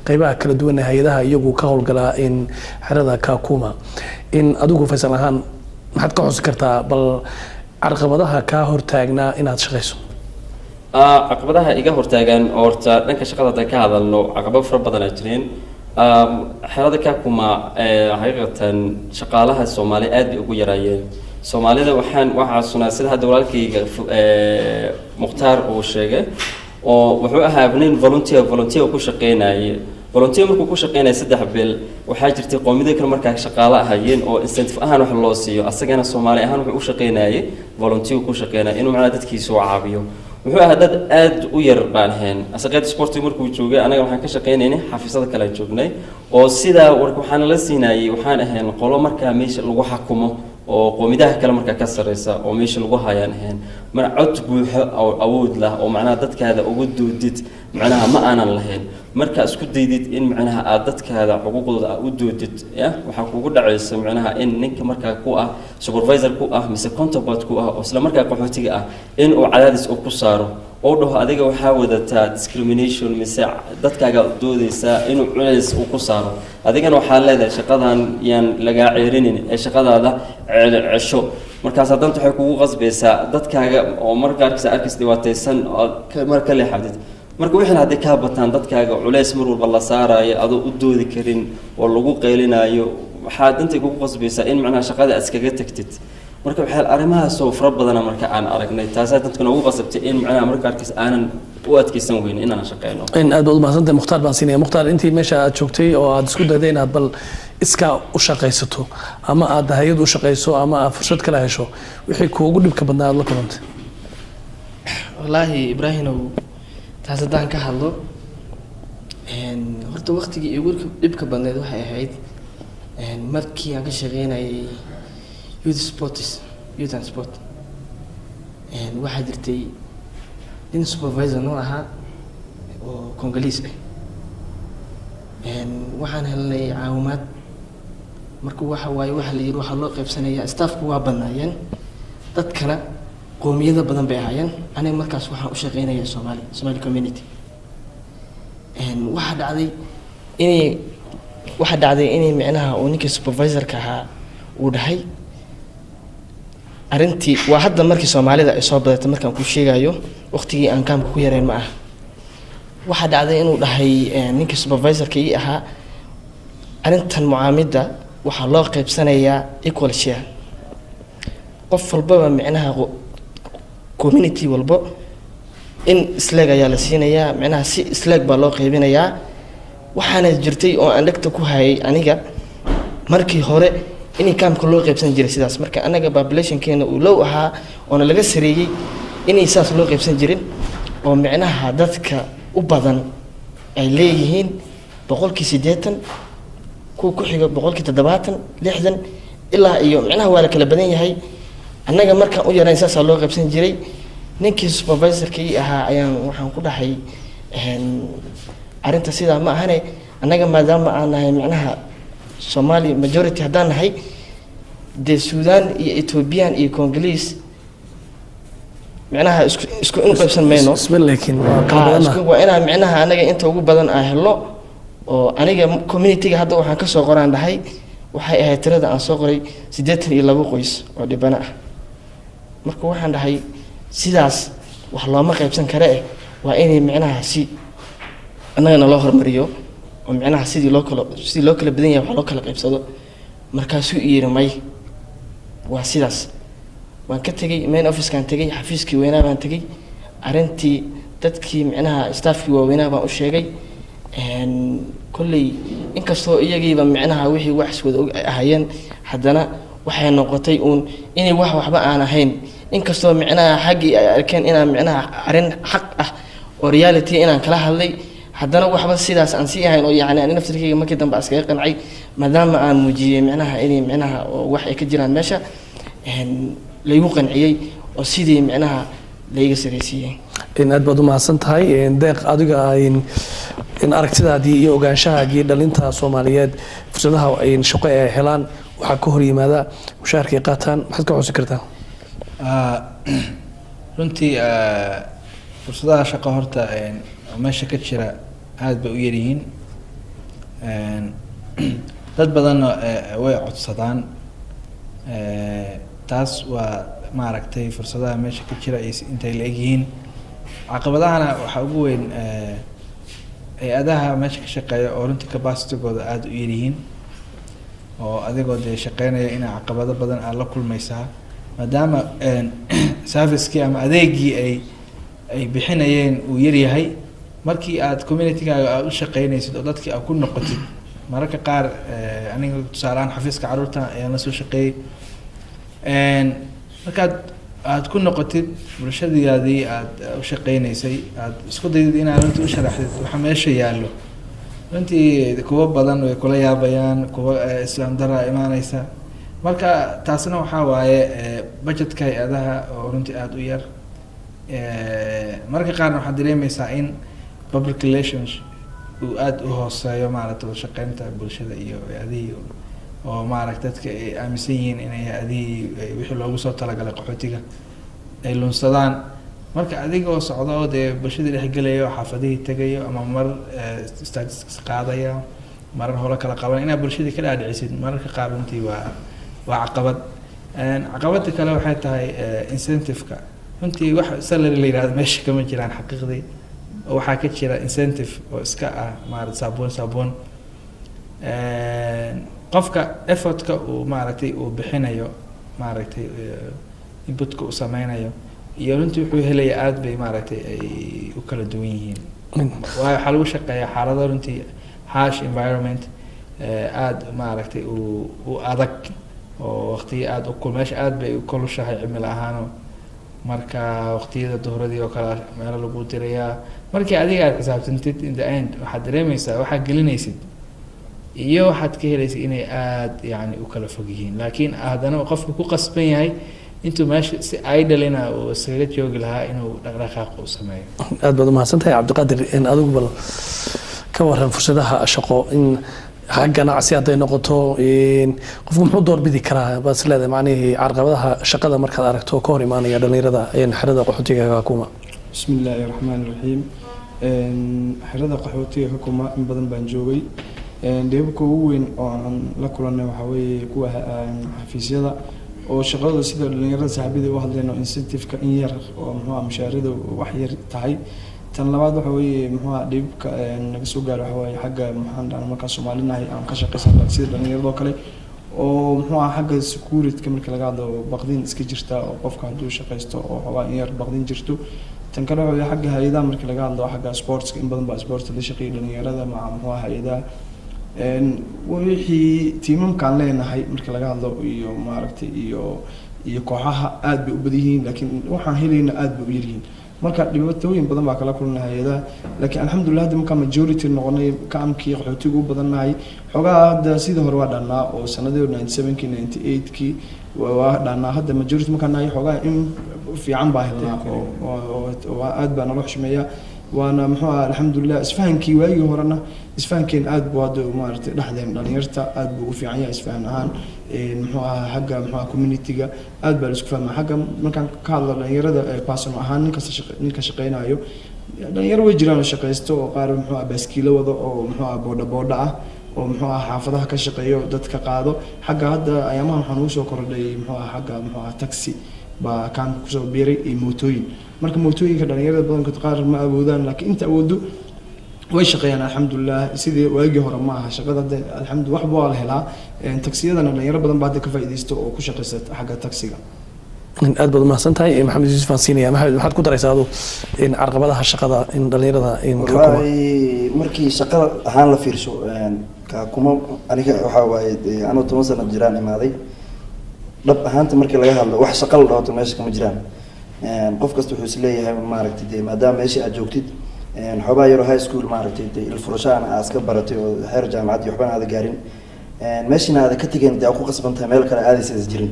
A: qeybaha kala duwan ee hay-adaha iyagu ka howlgala in xerada Kakuma. In adigu Faysal ahaan maxaad ka xusi kartaa bal carqabadaha kaa hortaagnaa inaad shaqayso?
B: Caqabadaha iga hortaagan horta dhanka shaqada haddaan ka hadalno, caqabado fara badan aa jireen. Xerada Kakuma xaqiiqatan shaqaalaha Soomaali aad bay ugu yaraayeen. Soomaalida waxaan waxaa sunaa sida hadda walaalkayga Mukhtaar uu sheegay oo wuxuu ahaa nin volunteer ku shaqeynayay. Volunteer markuu ku shaqeynaya 3 bil, waxaa jirtay qoomiyado kale markaa shaqaale ahayeen oo incentive ahaan wax loo siiyo. Asagana Soomaali ahaan wuxuu u shaqeynayay volunteer ku shaqeynaya inuu macnaha dadkiisa u caawiyo. Wuxuu ahaa dad aad u yar baan ahayn. Asaqeed sportiga markuu joogay, anaga waxaan ka shaqeynaynay xafiisyada kale aan joognay oo sidaa warka waxaana la siinayay. Waxaan ahayn qolo markaa meesha lagu xakumo oo qoomidaha kale markaa ka sarreysa oo meesha lagu hayaan ahayn. Mar cod buuxo oo awood lah oo macnaha dadkaada uga doodid macnaha ma aanan lahayn. Markaa isku daydid in macnaha aad dadkaada xuquuqdooda aad u doodid, ya waxaa kugu dhacaysa macnaha in ninka markaa ku ah supervisor ku ah mise counterpart ku ah oo isla markaa qaxootiga ah in uu cadaadis uu ku saaro oo dhaho, "Adiga waxaa wadataa discrimination mise dadkaaga doodaysaa," inuu culays uu ku saaro. Adigana waxaa leedahay, "Shaqadan yaan lagaa ceerinin ee shaqadaada cesho." Markaas danta waxay kugu qasbaysaa dadkaaga oo marka arkaysa arkaysa dhibaataysan ood mar ka leexatid. Marka wixii hadday kaa bataan, dadkaaga culays mar walba la saarayo adoo u doodi karin oo lagu qaylinaayo, waxaa dantay kugu qasbaysaa in macnaha shaqada aad iskaga tagtid. Marka waxaa arrimahaasoo fara badana marka aan aragnay, taasaa dadka noogu qasabtay in macnaha marka arkaysa aanan u adkeysan weynin inaan shaqeyno.
A: In aad baad umahadsantahay. Mukhtaar baan siinaya. Mukhtaar, intii meesha aad joogtay oo aad isku dayday inaad bal iskaa u shaqaysato ama aad hay-ad u shaqayso ama aad fursad kala hesho, wixii kuugu dhibka badnaa aad la kulantay?
C: Wallaahi Ibraahimow, taas haddaan ka hadlo, horta waqtigii igu dhibka badneed waxay ahayd markii aan ka shaqeynayay youth sports, youth and sport. Waxaa jirtay nin supervisor noo ahaa oo Congolese ah. Waxaan helnay caawimaad. Marka waxa waaye, waxa la yidhi waxaa loo qaybsanayaa, staffku waa badnaayeen, dadkana qoomiyado badan bay ahaayeen. Aniga markaas waxaan u shaqeynaya Somali community. Waxaa dhacday inay micnaha uu ninkii supervisorka ahaa uu dhahay arrintii waa hadda markii Soomaalida ay soo badatay, markaan ku sheegayo waqtigii aan kaamka ku yareen ma aha. Waxaa dhacday inuu dhahay ninkii supervisorka ii ahaa, arrintan mucaamidda waxaa loo qaybsanayaa equal share, qof walbaba micnaha community walbo in isleeg ayaa la siinayaa, micnaha si isleeg baa loo qaybinayaa. Waxaana jirtay oo aan dhegta ku hayay aniga markii hore in kaamka loo qaybsan jiray sidaas, marka anaga populationkeena uu low ahaa oona laga sareeyey, inay saas loo qaybsan jirin oo micnaha dadka u badan ay leeyihiin 80%, kuwa ku xiga 70%, 60 ilaa iyo micnaha waa la kala badan yahay. Annaga markaan u yarayn saasaa loo qaybsan jiray. Ninkii supervisorka ii ahaa ayaan waxaan ku dhahay, "Arrinta sidaa ma ahane, annaga maadaama aan nahay micnaha Somali majority haddaan nahay, dee Suudaan iyo Ethiopian iyo Congolese micnaha isku in qaybsan mayno."
A: Isma laakiin waa kala
C: Haa,
A: badanna.
C: Waa inaan micnaha anaga inta ugu badan aan helno oo aniga community-ga hadda waxaan kasoo qoraan dhahay, waxay ahayd tirada aan soo qoray 82 qoys oo dhibano ah. Marka waxaan dhahay, sidaas wax looma qaybsan kare eh, waa inay micnaha si annagana loo hormariyo oo micnaha sidii loo kala badan yahay wax loo kala qaybsado. Markaasuu i yidhi, "May, waa sidaas." Waan ka tegey, main officekaan tegey, xafiiskii weynaa baan tegey. Arrintii dadkii micnaha staffkii waaweynaa baan u sheegay. Kolley inkastoo iyagiiba micnaha wixii wax iswada og ay ahaayeen, haddana waxay noqotay uun inay wax waxba aan ahayn, inkastoo micnaha xaggii ay arkeen inaan micnaha arrin xaq ah oo reality inaan kala hadlay, haddana waxba sidaas aan sii ahayn oo yacni ani naftirkayga markii dambe aan iskaga qancay, maadaama aan muujiyey micnaha inay micnaha oo wax ay ka jiraan meesha, laygu qanciyey oo sidii micnaha layga saraysiiyey.
A: In aad baad u mahadsan tahay. Deeq, adiga in aragtidaadii iyo ogaanshahaagii dhalinta Soomaaliyeed fursadaha shaqo ee ay helaan waxaa ka hor yimaada mushaharka ay qaataan, maxaad ka xusi kartaa?
D: Runtii fursadaha shaqo horta oo meesha ka jira aada bay u yaryihiin. Dad badanna way codsadaan. Taas waa maaragtay fursadaha meesha ka jira iyo intay la egyihiin. Caqabadahana waxaa ugu weyn hay-adaha meesha ka shaqeeya oo runtii capacitygooda aada u yaryihiin, oo adigoo dee shaqeynaya inaa caqabado badan aad la kulmaysaa, maadaama servicekii ama adeegii ay bixinayeen uu yaryahay. Markii aad communitygaaga aad u shaqeynaysid oo dadkii aad ku noqotid, mararka qaar aniga tusaale ahaan xafiiska carruurta ayaan la soo shaqeeyey. Markaad aad ku noqotid bulshadiyaadii aad u shaqeynaysay, aad isku daydid inaad runtii u sharaxdid waxa meesha yaallo, runtii kuwo badan way kula yaabayaan, kuwa islaam dara imaaneysa. Marka taasna waxaa waaye budgetka hay-adaha oo runtii aada u yar. Mararka qaarna waxaad dareemeysaa in public relations uu aada u hooseeyo, maaragta, wada shaqeynta bulshada iyo hay-adihii, oo maaragta dadka ay aaminsan yihiin inay hay-adihii wixii loogu soo talagalay qaxootiga ay lunsadaan. Marka adigoo socdo oo dee bulshadii dhexgelayo, xaafadihii tegayo, ama mar statistics qaadaya, marar holo kala qaban, inaad bulshadii ka dhaadhicisid mararka qaar runtii waa caqabad. Caqabada kale waxay tahay incentive-ka. Runtii wax salary la yihahdo meesha kama jiraan xaqiiqdii, oo waxaa ka jira incentive oo iska ah, maarata, saabuun saabuun. Qofka effortka uu, maaragtay, uu bixinayo, maaragtay, inputka uu sameynayo iyo runtii wuxuu helaya aada bay, maaragtay, ay u kala duwan yihiin, waayo waxaa lagu shaqeeyaa xaalado runtii harsh environment, aada, maaragtay, u adag, oo waqtiyo aada u kul, meesha aada bay u kulushahay cimilo ahaano. Marka waqtiyada duhradii oo kale meelo lagu dirayaa, markii adiga aad xisaabtantid, in the end waxaad dareemeysaa waxaad gelinaysid iyo waxaad ka helaysid inay aada, yani, u kala fog yihiin. Laakiin haddana uu qofku ku qasban yahay intuu meesha si idle-ina uu iskaga joogi lahaa inuu dhaqdhaqaaq uu sameeyo.
A: Aad baad umahadsan tahay, Cabdiqaadir. In adigu bal ka waran fursadaha shaqo, in xag ganacsi hadday noqoto, qofku muxuu doorbidi karaa baad is leedahay, macnihii carqabadaha shaqada markaad aragto ka hor imaanaya dhalinyarada xerada qaxootiga Kakuma?
E: Bismi illaahi raxmaani raxiim. Xerada qaxootiga Kakuma in badan baan joogay. Dhibabka ugu weyn oo aan la kulanay waxaa weeye kuwa xafiisyada oo shaqadooda, sida dhalinyarada saaxiibadii u hadleen, oo incentive-ka in yar oo, muxuu ah, mushaarada wax yar tahay. Tan labaad waxa weeye, muxuu ah, dhibka naga soo gaaro waxa waaye xagga, maxaan dhahnaa, markaan Soomaalinahay aan ka shaqaysan sida dhalinyaradoo kale, oo, muxuu ah, xagga security marka laga hadlo baqdin iska jirta, oo qofka hadduu shaqaysto oo xoogaa in yar baqdin jirto. Tan kale waxa weeye xagga hay-adaha marka laga hadlo, xagga sportska, in badan baa sports la shaqeeyay dhalinyarada maca, muxuu ah, hay-adaha. Wixii tiimamkaan leenahay marka laga hadlo iyo, maaragtay, iyo kooxaha aad bay u badan yihiin, laakiin waxaan helayna aad bay u yaryihiin. Marka dhibaatooyin badan baa kala kulnay hay-adaha. Laakiin alxamdulillah, hadda markaan majority noqonay, kaamkii qaxootiga u badannahay, xoogaa hadda sidii hore waa dhannaa, oo sanadii 97-kii, 98-kii waa dhannaa. Hadda majority markaan nahay, xoogaa in fiican baa helnaa, oo aad baa naloo xushmeeyaa, waana, muxuu aha, alxamdulilah. Isfahankii waagii horena, isfahankeen aad buu hadda, maaragtay, dhexdeen dhalinyarta aad buu u fiican yahay isfahan ahaan. Muxuu ahaa, xagga, muxuu aha, community-ga aad baa la isku fahmaa. Xagga markaan ka hadlo dhalinyarada personal ahaan, nin kasta ninka shaqeynayo, dhalinyaro way jiraan oo shaqaysto, oo qaar, muxuu aha, baaskiilo wado, oo, muxuu aha, boodha boodha ah, oo, muxuu aha, xaafadaha ka shaqeeyo, dadka qaado. Xagga hadda ayaamahan waxaan ugu soo kordhay, muxuu aha, xagga, muxuu aha, taxi baa kaamka kusoo biiray iyo mootooyin. Marka mootooyinka dhalinyarada badankood qaar ma awoodaan, laakiin inta awoodo way shaqeeyaan, alxamdulilah. Sidii waagii hore ma aha shaqada hadda, alxamdu, waxba waa la helaa. Taksiyadana dhalinyaro badan baa hadda ka faa'iidaysta oo ku shaqaysta xagga taksiga.
A: Aad baad umahadsan tahay. Maxamed Yuusuf aan siinaya. Maxamed, maxaad ku daraysaa adu in carqabadaha shaqada in dhalinyarada in Kakuma?
F: Wallaahi, markii shaqada ahaan la fiirsho Kakuma, aniga waxaa waaye dee anoo 10 sano jiraan imaaday. Dhab ahaanta markii laga hadlo, wax shaqa la dhahoto meesha kama jiraan. Qof kasta wuxuu isleeyahay, maaragtay, dee maadaama meesha aad joogtid xoogaa yaroo high school, maaragtay, dee ilfurashaana aad iska baratay, oo xeer jaamacad iyo waxbana aada gaarin, meeshina aada ka tegeen, dee aad ku qasban tahay, meel kale aadaysa is jirin,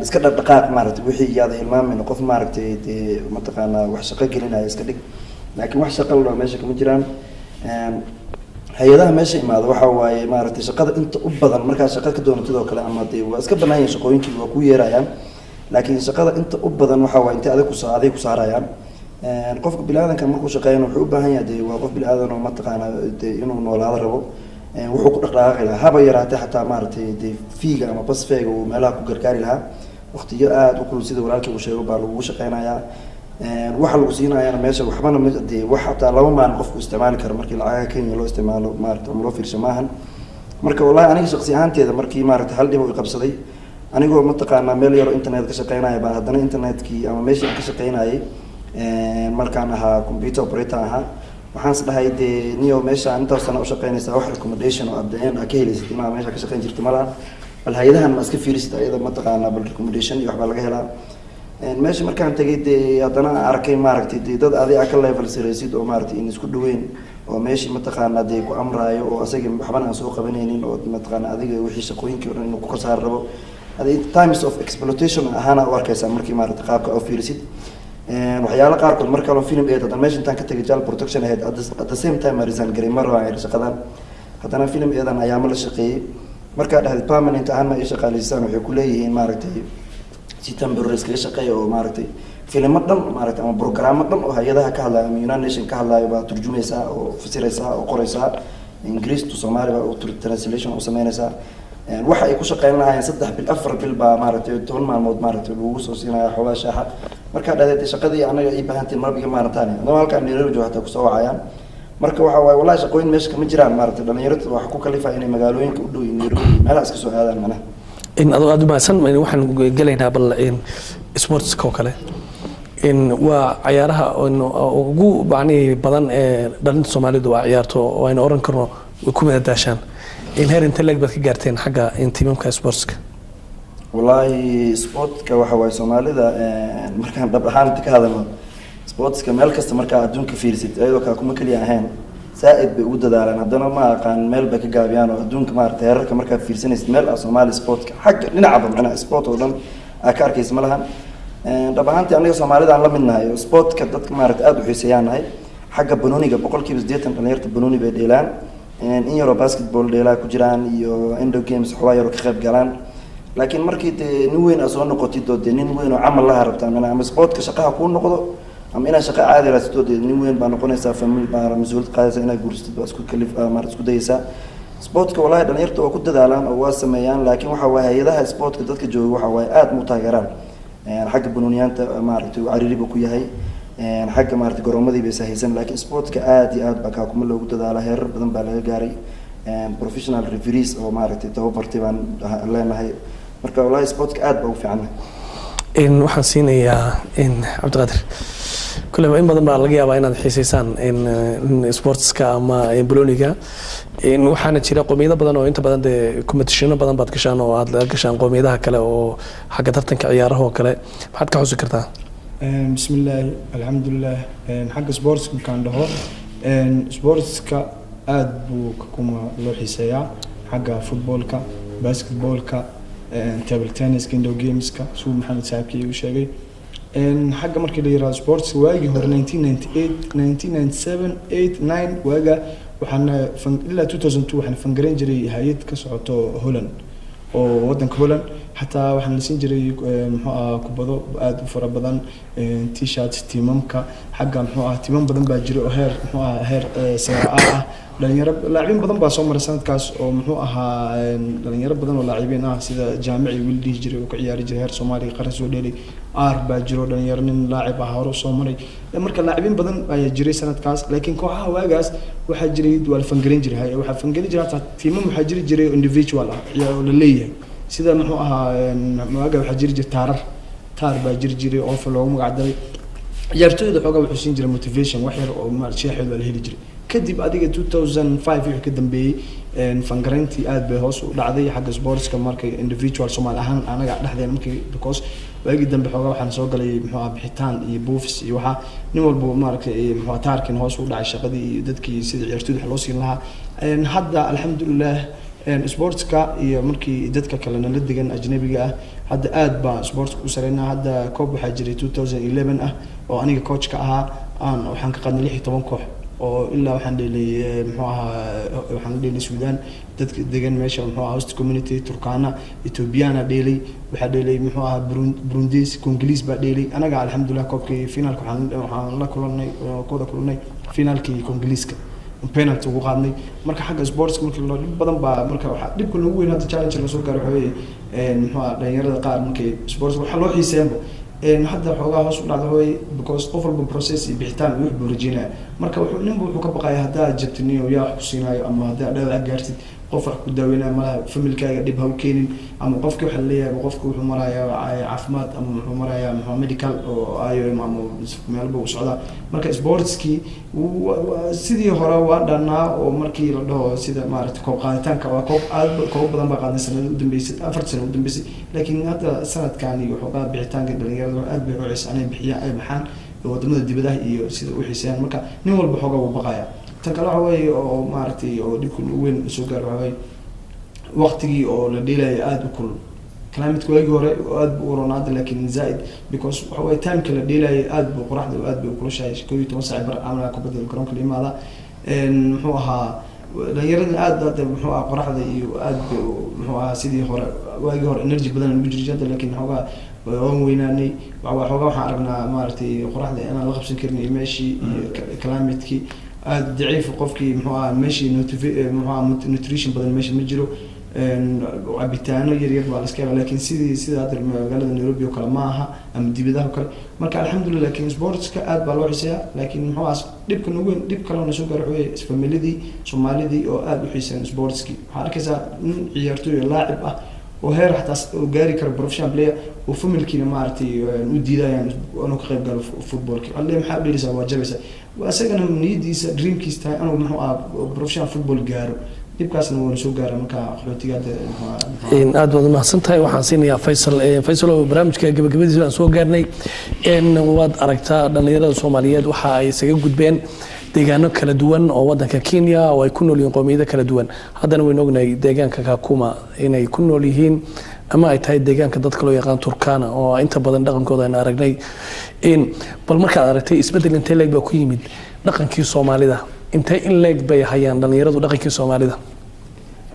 F: iska dhaqdhaqaaq, maaragtay, wixii yaada hilmaamin, qof, maaragtay, dee mataqaanaa wax shaqo gelinaya iska dhig. Laakiin wax shaqa la dhaho meesha kama jiraan. Hay-adaha meesha imaada waxa waaye, maaragtay, shaqada inta u badan markaa shaqa ka doonatid oo kale, ama dee waa iska banaan yihiin shaqooyinkii, waa ku yeerayaan, laakiin shaqada inta u badan waxa waaye intay adig kusa adig ku saarayaan. Qofka bini-aadanka markuu shaqeeyana wuxuu u baahan yahay, dee waa qof bini-aadan oo mataqaanaa dee inuu noolaado rabo, wuxuu ku dhaqdhaqaaqi lahaa haba yaraatee, xataa, maaragtay, dee fee-ga ama bus fare-ga uu meelaha ku gargaari lahaa. Waqtiyo aada u kulul, sida walaalkii uu sheego, baa lagugu shaqeynayaa. Waxa lagu siinaayana meesha waxbana ma dee wax xataa 2 maalin qofku isticmaali karo markii lacagaha Kenya loo isticmaalo, maaragta, ama loo fiirsho maahan. Marka wallahi aniga shaqsi ahaanteeda, markii, maaragtay, hal dhib oo i qabsaday, anigoo mataqaanaa meel yaroo internet ka shaqeynaya baan haddana internetkii ama meeshii aan ka shaqeynayay markaan ahaa computer operator ahaa. Waxaan is dhahay dee niyo meesha intaas sana u shaqeynaysaa, wax recommendation oo at the end aad ka helaysid inaa meesha ka shaqeyn jirto malaha. Bal hay-adahan ma iska fiirisid ayada, mataqaanaa, bal recommendation iyo waxbaa laga helaa. Meesha markaan tagay dee haddana aan arkay, maaragtay, dee dad adi aa ka level saraysid oo, maaragtay, in isku dhaweyn oo meeshii, mataqaanaa, dee ku amraayo oo asaga waxbana aan soo qabanaynin oo, mataqaanaa, adiga wixii shaqooyinkii o dhan inuu ku khasaar rabo. Adi times of exploitation ahaana u arkaysaa markii, maaragtay, qaabka oo fiirisid. Waxyaalo qaarkood mar kaloo film aid haddana meesha intaan ka tagay child protection ahayd, at the same time aan resign garay, mar waan iri shaqadan. Haddana film eedan ayaamo la shaqeeyey. Markaa dhexdeed permanent ahaan ma ii shaqaaleysiisaan, waxay ku leeyihiin, maaragtay, si temporary iskaga shaqeeya oo, maaragtay, filimo dhan, maaragtay, ama programmo dhan oo hay-adaha ka hadlaayo ama United Nation ka hadlaayo baa turjumaysaa oo fasiraysaa oo qoraysaa, Ingiriis to Soomaali baa u translation u sameynaysaa. Waxa ay ku shaqeyn lahaayeen 3 bil, 4 bil baa, maaragtay, 10 maalmood, maaragtay, lagugu soo siinaya xoogaa shaaxa. Markaa dhahdeed shaqadii anaga ii baahantiin marbiga maarantaan adoo halkaan Nairobi jooga hataa kusoo wacayaan. Marka waxa waaye, wallahi, shaqooyin meesha kama jiraan, maaragtay. Dhalinyarada waxa ku kalifa inay magaalooyinka u dhow yihiin Nairobi meelaha iska soo aadaan macnaha.
A: In adoo aada u mahadsan, waxaan gelaynaa bal in sportska oo kale, in waa cayaaraha ugu macnihii badan ee dhalinta Soomaalidu waa ciyaarto oo aynu oran karno way ku madadaashaan. In heer inte leeg baad ka gaarteen xagga in tiimamka sportska?
F: Wallaahi sportka waxa waaye Soomaalida, markaan dhab ahaan ka hadalno, sportska meel kasta markaa adduunka fiirsid, iyadoo kaa kuma keliya ahayn, saa-id bay ugu dadaalaan. Haddana ma aqaan meel bay ka gaabiyaan oo adduunka, maaragtay, heerarka markaad fiirsanaysid meel ah Soomaali sportka xagga dhinacaba macnaha sport oo dhan aa ka arkaysa ma lahan. Dhab ahaantii aniga Soomaalida aan la mid nahay oo sportka dadka, maaragtay, aada u xiiseeyaan nahay. Xagga banooniga 80% dhalinyarta banooni bay dheelaan, in yaroo basketball dheelaa ku jiraan iyo indoor games waxbaa yaroo ka qayb galaan. Laakiin markii dee nin weyn aa soo noqotid oo dee nin weyn oo camal laha rabtaa macnaha, ama sportka shaqaha kuu noqdo ama inaad shaqo caadi raadsato, dee nin weyn baa noqonaysaa, family baa mas-uuliyad qaadaysaa, inaad guursatid baa isku kalif maarata isku dayaysaa. Sportka wallahi dhalinyarta waa ku dadaalaan oo waa sameeyaan, laakiin waxa waaye hay-adaha sportka dadka jooga waxa waaye aada mu taageeraan. Xagga banooniyaanta, maaragtay, uu cariiri buu ku yahay, xagga, maaragtay, garoomadii bay sahaysan. Laakiin sportka aada iyo aad baa kaakuma loogu dadaala, heerar badan baa laga gaaray, professional referees oo, maaragtay, tababartay baan leenahay. Marka wallahi sportka aad baa ugu fiicannahay.
A: In waxaan siinayaa in Cabdiqaadir. Kulleba in badan baa laga yaabaa inaad xiiseysaan in sportska ama bolooniga. In waxaana jira qowmiyado badan oo inta badan dee competitiono badan baad gashaan oo aad laga gashaan qowmiyadaha kale oo xagga tartanka ciyaaraha oo kale. Maxaad ka xusi kartaa?
E: Bismillaahi, alxamdulilah. Xagga sportska markaan dhaho, sportska aada buu kuma loo xiiseeyaa, xagga footballka, basketballka, table tenniska, indoor gameska, suu Maxamed saaxiibkii igu sheegay. Xagga markii la yirahdo sports, waagii hore 1998, 1997, 8, 9 waaga waxaan ilaa 2002 waxaan fangareyn jiray hay-ad ka socoto Holland oo wadanka Holland. Xataa waxaan la siin jiray muxuu ahaa kubado aada u fara badan, T-shirts, tiimamka xagga muxuu ahaa tiimam badan baa jiray oo heer muxuu ahaa heer Serie A ah. Dhalinyaro laacibiin badan baa soo maray sanadkaas oo muxuu ahaa dhalinyaro badan oo laacibiin ah, sida Jaamici wiil dhihi jiray oo ka ciyaari jiray heer Soomaaliya qaran soo dheelay, aar baa jiro dhalinyaro nin laacib ah hore soo maray. Marka laacibiin badan ayaa jiray sanadkaas. Laakiin kooxaha waagaas waxaa jiray waa la fangareyn jiray, waxaa fangareyn jiray hataa tiimam waxaa jiri jiray individual ah oo la leeyahay, sida muxuu ahaa waaga waxaa jiri jiray taarar, taar baa jiri jiray oofa loogu magac daray. Ciyaartooyda xoogaa wuxuu siin jiray motivation wax yar oo sheexeed waa la heli jiray. Kadib adiga 2005 wixii ka dambeeyey fangareyntii aad bay hoos u dhacday xagga sportska markay individual Soomaali ahaan anaga dhexdeena markii, because waagii dambe xoogaa waxaan soo galay muxuu ahaa bixitaan iyo buufis iyo waxaa nin walba, maaragtay, muxuu ahaa taarkin hoos u dhacay shaqadii iyo dadkii sidii ciyaartooyda wax loo siin lahaa. Hadda alxamdulilah sportska iyo markii dadka kale nala degan ajnabiga ah hadda aad baa sportska u sareynaa. Hadda koob waxaa jiray 2011 ah oo aniga coachka ahaa aan waxaan ka qaadnay 16 koox oo ilaa waxaan dheelay muxuu ahaa waxaan dheelay Suudaan, dadka degan meesha muxuu ahaa host community, Turkana, Ethiopiana dheelay, waxaa dheelay muxuu ahaa Burundis, Congolese baa dheelay. Anaga alxamdulilah koobkii finalka waxaan la kulanay kooda kulanay finalkii Congolese penalty ugu qaadnay. Marka xagga sports markii loo dhib badan baa marka waxaa dhibka noogu weyn hadda challenge la soo gaaray waxa weeye muxuu ahaa dhalinyarada qaar markay sports waxaa loo xiiseeyanba hadda xoogaa hoos u dhacda waay, because qof walba process iyo bixitaan iyo wax buu rajeynaya. Marka wuxuu ninba wuxuu ka baqaya haddaa jabtiniyo yaa wax ku siinayo ama haddaa dhaawac gaartid. Qof wax ku daaweynaya malaha, familkaaga dhib ha u keenin. Ama qofki waxaa laleeyahay qofka wuxuu marayaa caafimaad ama muxuu marayaa, muxuu medical oo IOM ama meelba u socdaa. Marka sportskii sidii hore waa dhanaa oo markii la dhaho sida maaragtay koob qaaditaanka, waa koob aad koob badan baa qaadnay sanada udambeysay, 4 sano udambeysay. Laakiin hadda sanadkan iyo waxoogaa bixitaanka dhalinyarada aad bay u xiisaan inay bixiyaan, ay baxaan wadamada dibadaha iyo sida u xiiseeyaan. Marka nin walba xoogaa wuu baqaya. Tan kale waxa weeye oo maaragtay oo dhibka ugu weyn soo gaaro waxa weeye waqtigii oo la dheelayo aada u kulul. Climate waagii hore aad buu u roonaa hadda, laakiin zaaid, because waxa weeye timeka la dheelayo aad buu qoraxda aad bay u kulushahay. 11 saac bar camal kubadda garoonka la imaada. Muxuu ahaa, dhalinyarada aad hadda muxuu ahaa qoraxda iyo aad bay muxuu ahaa sidii hore, waagii hore energy badan lagu jiri hadda, laakiin xoogaa waan weynaanay. Xoogaa waxaan aragnaa maaragtay qoraxda inaan la qabsan karin iyo meeshii iyo climatekii aada daciif. Qofkii muxuu ahaa meeshii muxuu ahaa nutrition badan meesha ma jiro. Cabitaano yar yar baa la iska helaa, laakiin sidii sida hadda magaalada Nairobi oo kale ma aha ama dibadaha oo kale. Marka alxamdulillah, laakiin sportska aad baa loo xiiseeyaa. Laakiin muxuu ahaa dhibka ugu weyn, dhib kalena soo gaaro wuxuu weeye familidii Soomaalidii oo aada u xiiseeyaan sportskii. Waxaa arkaysaa nin ciyaartooy oo laacib ah oo heer xataa oo gaari karo professional player oo familkiina maaragtay u diidayaan inuu ka qayb galo footballki. Alle maxaa u dheelaysaa, waa jabaysaa. Waa isagana niyadiisa, dreamkiisa tahay inuu muxuu ahaa professional football gaaro. Dhibkaasna wuuna soo gaara marka qaxootiga hadda muxuu ahaa.
A: Aad baad umahadsan tahay. Waxaan siinayaa Faysal. Faysal, oo barnaamijka gabagabadiisa baan soo gaarnay. Waad aragtaa dhalinyarada Soomaaliyeed waxa ay isaga gudbeen deegaano kala duwan oo wadanka Kenya oo ay ku nool yihiin qowmiyado kala duwan. Haddana waynu ognahay deegaanka Kakuma inay ku nool yihiin ama ay tahay deegaanka dadka loo yaqaan Turkana oo inta badan dhaqankooda aynu aragnay. Bal markaad aragtay isbeddel intee leeg baa ku yimid dhaqankii Soomaalida? Intee in leeg bay hayaan dhalinyaradu dhaqankii Soomaalida?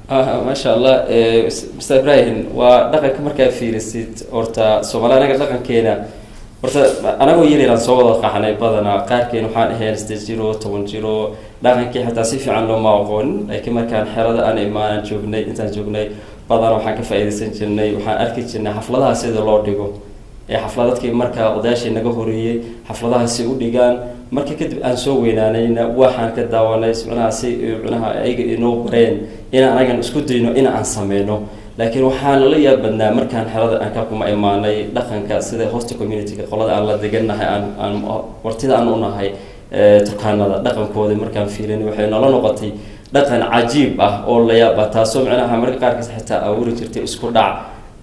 B: Maasha Allah, Mr Ibrahim, waa dhaqanka markaa fiirisid horta Soomaali anaga dhaqankeena horta anagoo yar yaraan soo wada qaxnay. Badanaa qaarkeen waxaan ahayn 8 jiro, 10 jiro, dhaqankii xataa si fiican looma aqoonin. Laakiin markaan xerada aan imaanan joognay, intaan joognay badanaa waxaan ka faa'iidaysan jirnay, waxaan arki jirnay xafladaha sida loo dhigo ee xafladadkii markaa odayaashii naga horeeyey xafladaha si u dhigaan. Marka kadib aan soo weynaanayna waxaan ka daawanay micnaha si micnaha ayaga inoo bareen in anagan isku dayno in aan sameyno. Laakiin waxaan lala yaab badnaa markaan xerada aan ka kuma imaanay dhaqanka sida host community-ga, qolada aan la degannahay, aan wartida aan u nahay, Turkaanada dhaqankooda markaan fiirinay waxay nala noqotay dhaqan cajiib ah oo la yaab ah, taasoo micnaha marka qaarkiis xitaa abuuri jirtay isku dhac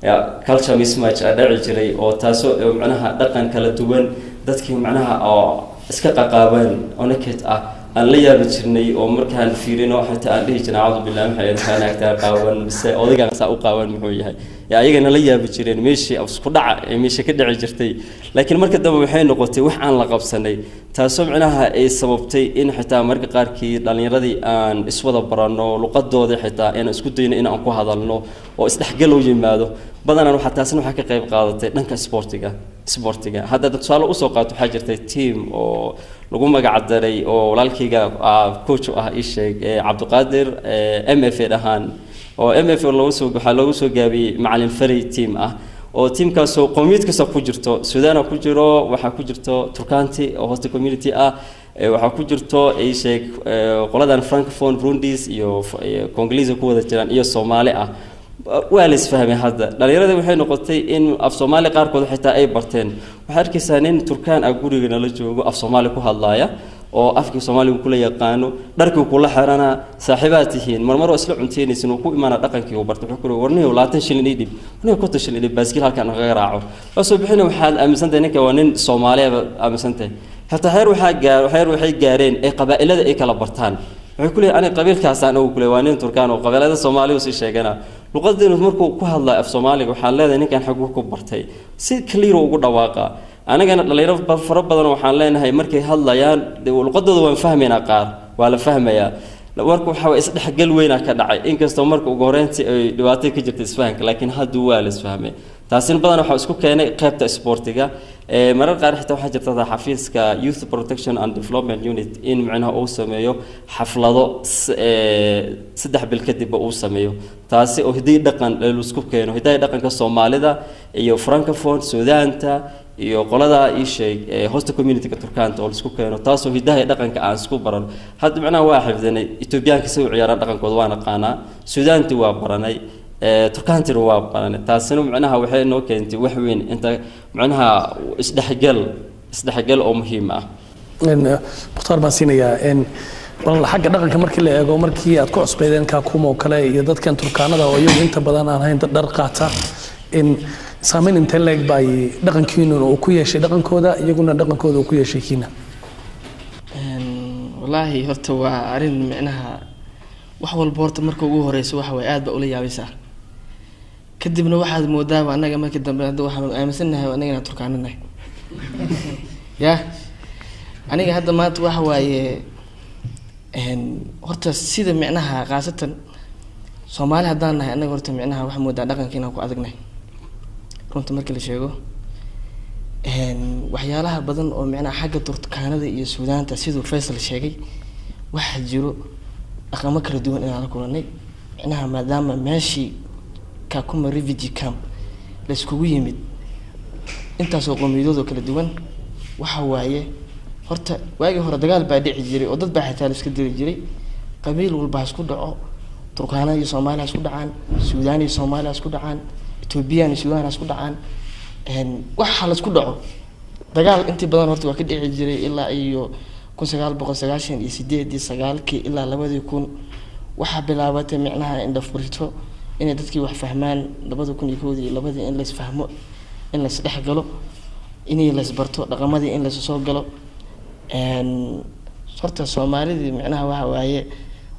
B: ya culture mismatch a dhaci jiray, oo taasoo micnaha dhaqan kala duwan dadkii micnaha oo iska qaqaaban oo naked ah aan la yaabi jirnay, oo markaan fiirino xitaa aan dhihi jirnay, "Acuudu billah, maxay maxaa naagtaa qaawan mise odaygaan saa u qaawan muxuu yahay?" Ya ayagana la yaabi jireen meeshii isku dhaca ee meesha ka dhici jirtay. Laakiin marka dambe waxay noqotay wax aan la qabsanay, taasoo micnaha ay sababtay in xitaa marka qaarkii dhalinyaradii aan iswada baranno luqadoodii, xitaa inaan isku dayno in aan ku hadalno oo isdhexgal u yimaado. Badanaan waxaa taasina waxaa ka qayb qaadatay dhanka sportiga. Hadda tusaale usoo qaato, waxaa jirtay team oo lagu magac daray oo walaalkayga coach u ah, ii sheeg, Cabdiqaadir MF A dhahaan, oo MF loogu soo waxaa loogu soo gaabiyey Macalin Farey team ah, oo teamkaasoo qowmiyad kasta ku jirto. Suudana ku jiro, waxaa ku jirto Turkanti oo host community ah, waxaa ku jirto ii sheeg qoladan Francophone, Burundis iyo Congolese ku wada jiraan iyo Soomaali ah. Waa la isfahmay. Hadda dhalinyarada waxay noqotay in af Soomaali qaarkood xitaa ay barteen. Waxaad arkaysaa nin Turkaan ah guriga nala joogo, af Soomaali ku hadlaaya oo afkii Soomaaligu kula yaqaano, dharkii kula xiranaa, saaxiibaad tihiin, marmar oo isla cunteynaysin, uu ku imaana dhaqankii uu bartay. Wuxuu ku yiri, "Warniyow, 20 shilin ii dhib, warniyow, 50 shilin ii dhib, baaskiil halkaan nagaga raaco." Waa soo bixina, waxaad aaminsantahay ninka waa nin Soomaaliya baad aaminsantahay. Xitaa heer waxaa gaar heer waxay gaareen ay qabaa'ilada ay kala bartaan. Wuxuu ku leeyahay, "Aniga qabiilkaasaan ugu kuleeyahay." Waa nin Turkaan oo qabiilada Soomaaliya usii sheegana. Luqadeenu markuu ku hadlayo af Soomaaliga waxaan leedahay, ninkan xaguu ku bartay? Si clear ugu dhawaaqa. Anagana dhalinyaro fara badan waxaan leenahay markay hadlayaan luqadooda waan fahmaynaa, qaar waa la fahmayaa. Marka waxa way isdhexgal weynaa ka dhacay, inkastoo marka ugu horreyntii ay dhibaato ka jirtay isfahanka, laakiin hadda waa la isfahmay. Taasina badan waxaa isku keenay qaybta isboortiga. Marar qaar xitaa waxaa jirta xafiiska Youth Protection and Development Unit in micnaha uu sameeyo xaflado 3 bil kadibba uu sameeyo, taasi oo hidayi dhaqan laisku keeno, hidayi dhaqanka Soomaalida iyo Francophone, Suudaanta. Iyo qolada ii sheeg ee hosta community-ga Turkaanta oo laisku keeno, taasoo hidaha iyo dhaqanka aan isku barano. Hadda macnaha waa xifdinay Etoobiyaanka si u ciyaaraan, dhaqankooda waa naqaanaa, Suudaanti waa baranay, Turkaantina waa baranay. Taasina macnaha waxay noo keentay wax weyn inta macnaha isdhexgal oo muhiim ah.
A: Mukhtaar baan siinayaa. Bal xagga dhaqanka markii la eego, markii aad ku cusbeydeen Kakuma oo kale iyo dadkan Turkaanada oo iyagu inta badan aan hayn dad dhar qaata, in saameyn intee leeg bay dhaqankiinuna uu ku yeeshay dhaqankooda, iyaguna dhaqankooda uu ku yeeshay kiina?
C: Wallaahi horta waa arrin micnaha wax walba horta marka ugu horeyso waxa waye aad baa ula yaabaysaa, kadibna waxaad moodaaba annaga markii dambe hadda waxaanu aaminsanahay annaga inaan Turkaano nahay. Ya aniga hadda maanta waxa waaye horta sida micnaha khaasatan Soomaali haddaan nahay annaga horta micnaha waxaa moodaa dhaqanka inaan ku adagnahay. Runta markii la sheego, waxyaalaha badan oo micnaha xagga Turkaanada iyo Suudaanta, siduu Faysal sheegay, waxaa jiro dhaqamo kala duwan inaan la kulanay, micnaha maadaama meeshii Kakuma Refugee Camp la iskugu yimid intaasoo qowmiyadood oo kala duwan. Waxa waaye horta waagii hore dagaal baa dhici jiray oo dad baa xitaa la iska diri jiray. Qabiil walba ha isku dhaco, Turkaana iyo Soomaali ha isku dhacaan, Suudaan iyo Soomaali ha isku dhacaan, Etoobiyaan iyo Suudaan ha isku dhacaan, waxa la isku dhaco dagaal intii badan horta waa ka dhici jiray ilaa iyo 1998-dii, 9-kii ilaa 2000. Waxaa bilaabatay micnaha indhafurito inay dadkii wax fahmaan 2001-dii iyo 2-dii, in laisfahmo, in laisdhex galo, inay laisbarto dhaqamadii, in laysu soo galo. Horta Soomaalidii micnaha waxa waaye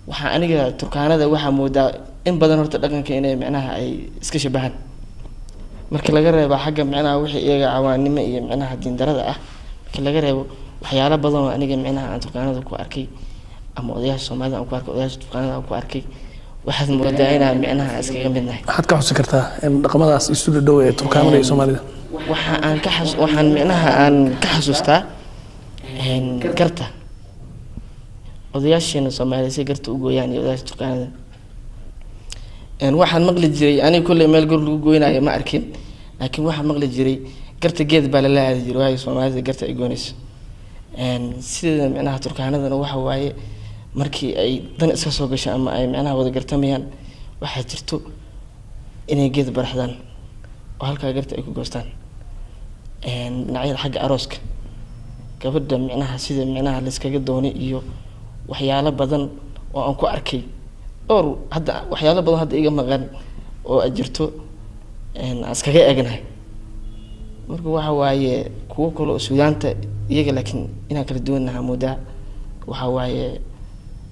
C: waxaa aniga Turkaanada waxaa moodaa in badan horta dhaqanka inay micnaha ay iska shabahaan, marka laga reebo xagga micnaha wixii iyaga cawaanimo iyo micnaha diindarada ah. Marka laga reebo waxyaalo badan oo aniga micnaha aan Turkaanada ku arkay ama odayaasha Soomaalida aan ku arkay, odayaasha Turkaanada aan ku arkay, waxaad moodaa inaan micnaha iskaga mid nahay.
A: Maxaad ka xusi kartaa in dhaqamadaas isu dhow ee Turkaanada iyo Soomaalida?
C: Waxa aan ka xas waxaan micnaha aan ka xasuustaa garta odayaasheena Soomaalida si garta u gooyaan iyo odayaasha Turkaanada. Waxaan maqli jiray aniga kolley meel gor lagu goynayo ma arkin, laakiin waxaan maqli jiray garta geed baa lala aadi jiray waayo Soomaalida garta ay goynayso. Sideeda micnaha Turkaanadana waxa waaye markii ay dan iska soo gasho ama ay micnaha wada gartamayaan, waxaa jirto inay geed baraxdaan oo halkaa garta ay ku goostaan. Dhinacyada xagga arooska gabadha micnaha sida micnaha layskaga doonay iyo waxyaalo badan oo aan ku arkay dhowr hadda waxyaalo badan hadda iga maqan oo ay jirto aan iskaga egnahay. Marka waxa waaye kuwo kale oo Suudaanta iyaga, laakiin inaan kala duwannahay moodaa. Waxa waaye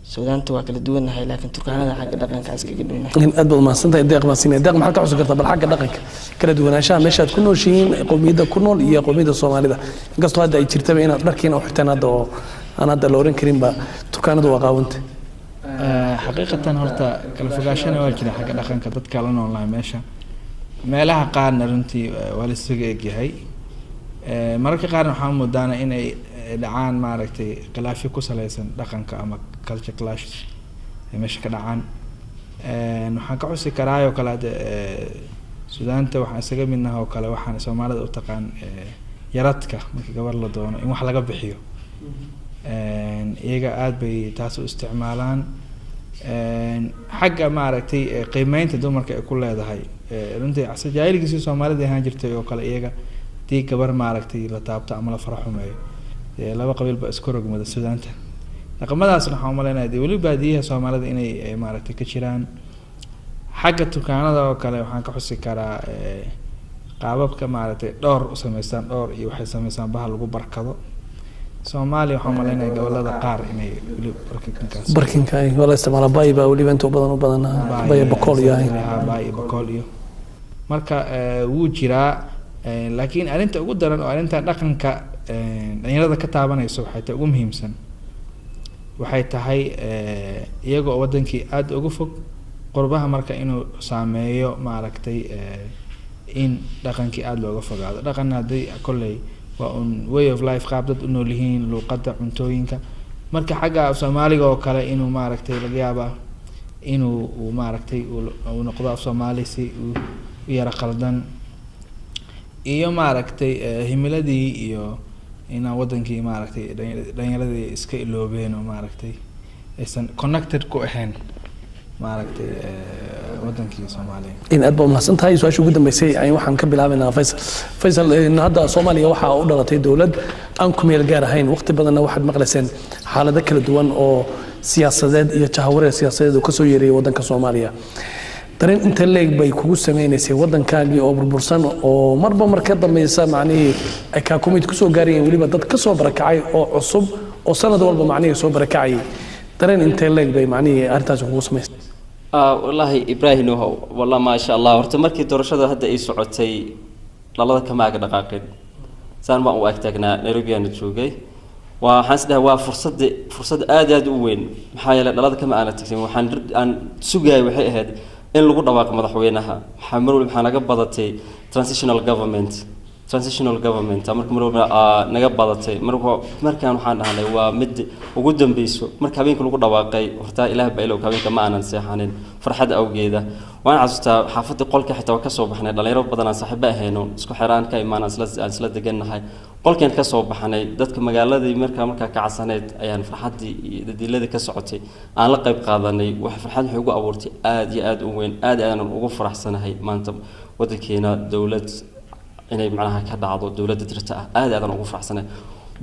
C: Suudaanta waa kala duwannahay, laakiin Turkaanada xagga dhaqanka iskaga dhownahay.
A: Aad baad umahadsantahay. Deeq baan siinaya. Deeq, maxaad ka xusi kartaa bal xagga dhaqanka kala duwanaanshaha meeshaad ku nooshihiin, qowmiyadda ku nool iyo qowmiyadda Soomaalida, inkastoo hadda ay jirtaba inaad dharkiina u xirteen hadda oo aan hadda la oran karinba Turkaanadu waa qaawanta?
D: Xaqiiqatan horta kala fogaashana waa jira xagga dhaqanka dadka la noolnahay meesha. Meelaha qaarna runtii waa la isaga egyahay. Mararka qaarna waxaa moodaana inay dhacaan maaragtay khilaafyo ku saleysan dhaqanka ama culture clashes ay meesha ka dhacaan. Waxaan ka xusi karaayoo kale hadda Suudaanta waxaan isaga midnaha oo kale waxaan Soomaalida u taqaan yaradka, marka gabar la doono in wax laga bixiyo. Iyaga aada bay taas u isticmaalaan. Xagga maaragtay qiimeynta dumarka ay ku leedahay, runtii jaahiligiisii Soomaalida ahaan jirtay oo kale, iyaga hadii gabar maaragtay la taabto ama la fara xumeeyo, dee laba qabiil ba isku rogmada. Suudaanta dhaqamadaasna waxaan umaleynaya dee weli baadiyaha Soomaalida inay maaragtay ka jiraan. Xagga Turkaanada oo kale waxaan ka xusi karaa qaababka maaragtay dhowr u sameystaan, dhowr iyo waxay sameystaan baha lagu barkado. Soomaaliya waxaan umaleynaya gobolada qaar inay weli barkinkaas
A: Barkinka waa la isticmaalaa, bay baa weliba inta badan u badan, bay bakool iyo ahayn.
D: Bay bakool iyo marka wuu jiraa. Laakiin arrinta ugu daran oo arrintan dhaqanka dhalinyarada ka taabanayso waxay tahay ugu muhiimsan waxay tahay iyaga oo wadankii aada uga fog qurbaha, marka inuu saameeyo maaragtay in dhaqankii aada looga fogaado. Dhaqanna haddii kolley waa un way of life, qaab dad u nool yihiin, luuqadda, cuntooyinka. Marka xagga af Soomaaliga oo kale inuu maaragtay laga yaaba inuu uu maaragtay uu noqdo af Soomaali si uu u yara qaldan. Iyo maaragtay himiladii iyo inaan wadankii maaragtay dhalinyaradii iska iloobeen oo maaragtay aysan connected ku ahayn maaragtay wadankii Soomaaliya.
A: In aad baa umahadsan tahay. Su-aasha ugu dambeysay ayaan waxaan ka bilaabaynaa Faysal. Faysal, hadda Soomaaliya waxaa u dhalatay dowlad aan ku meel gaar ahayn. Waqti badanna waxaad maqlayseen xaalado kala duwan oo siyaasadeed iyo jahawareer siyaasadeed oo kasoo yeerayay wadanka Soomaaliya. Dareen inta leeg bay kugu sameynaysay wadankaagii oo burbursan oo marba mar ka dambeysa macnihii ay Kaakumid kusoo gaarayeen, weliba dad kasoo barakacay oo cusub oo sanad walba macnihii soo barakacayay? Dareen intee leeg bay macnihii arrintaasi kugu samaysay?
B: Wallaahi Ibraahim, wallah maasha Allah, horta markii doorashada hadda ay socotay dhalada kama aga dhaqaaqin, saan baan u ag taagnaa. Nairobi aana joogay. Waa waxaan is dhahay waa fursad aad aad u weyn, maxaa yeelay dhalada kama aana tagsin. Waxaan aan sugayay waxay ahayd in lagu dhawaaqo madaxweynaha. Maxaa mar walba maxaa naga badatay transitional government marka mar walba naga badatay. Marka markaan waxaan dhahnay waa mid ugu dambeyso. Marka habeenka lagu dhawaaqay, horta Ilaah baa ilow, habeenka ma aanan seexanin farxad awgeeda. Waan xasuustaa xaafadii qolka xitaa waa kasoo baxnay, dhalinyaro badan aan saaxiibo ahayno, isku xiraan ka imaan, aan isla degannahay, qolkeen ka soo baxnay. Dadka magaaladii markaa kacsaneyd ayaan farxaddii iyo dadiiladii ka socotay aan la qayb qaadanay. Wax farxad waxay ugu abuurtay aad iyo aad u weyn. Aad aanan ugu faraxsanahay maanta wadankeena dowlad inay macnaha ka dhacdo, dowladda jirta ah. Aad aadan ugu faraxsanahay,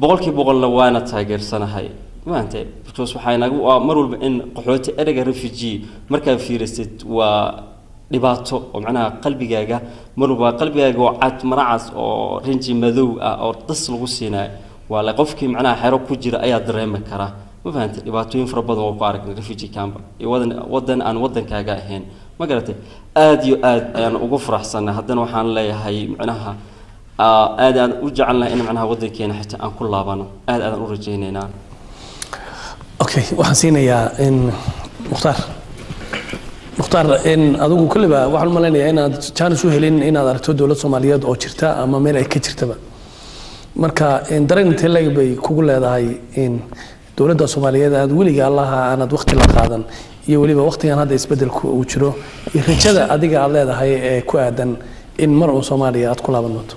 B: 100%na waana taageersanahay maanta, because waxay nagu waa mar walba in qaxooti, ereyga refugee markaa fiirisid waa dhibaato oo macnaha qalbigaaga mar walba qalbigaaga oo cad maracas oo rinji madow ah oo das lagu siinayo. Waa la qofkii macnaha xero ku jira ayaa dareemi kara, ma fahantay? Dhibaatooyin fara badan oo ku aragnay refugee camp iyo wadan aan wadankaaga ahayn, ma garatay? Aad iyo aad ayaan ugu faraxsanay. Haddana waxaan leeyahay macnaha aad aan u jecelnahay in macnaha wadankeena xitaa aan ku laabano, aad aadaan u rajaynaynaa.
A: Okay, waxaan siinayaa in Mukhtaar. Mukhtaar, in adigu kulliba waxaan u malaynayaa inaad jaanis u helin inaad aragto dowlad Soomaaliyeed oo jirta ama meel ay ka jirtaba. Marka in dareen intee leeg bay kugu leedahay in dowladda Soomaaliyeed aad weliga Allaha aanad waqti la qaadan, iyo weliba waqtigan hadda isbedelku uu jiro, iyo rajada adiga aad leedahay ee ku aadan in mar uun Soomaaliya aad ku laaban doonto?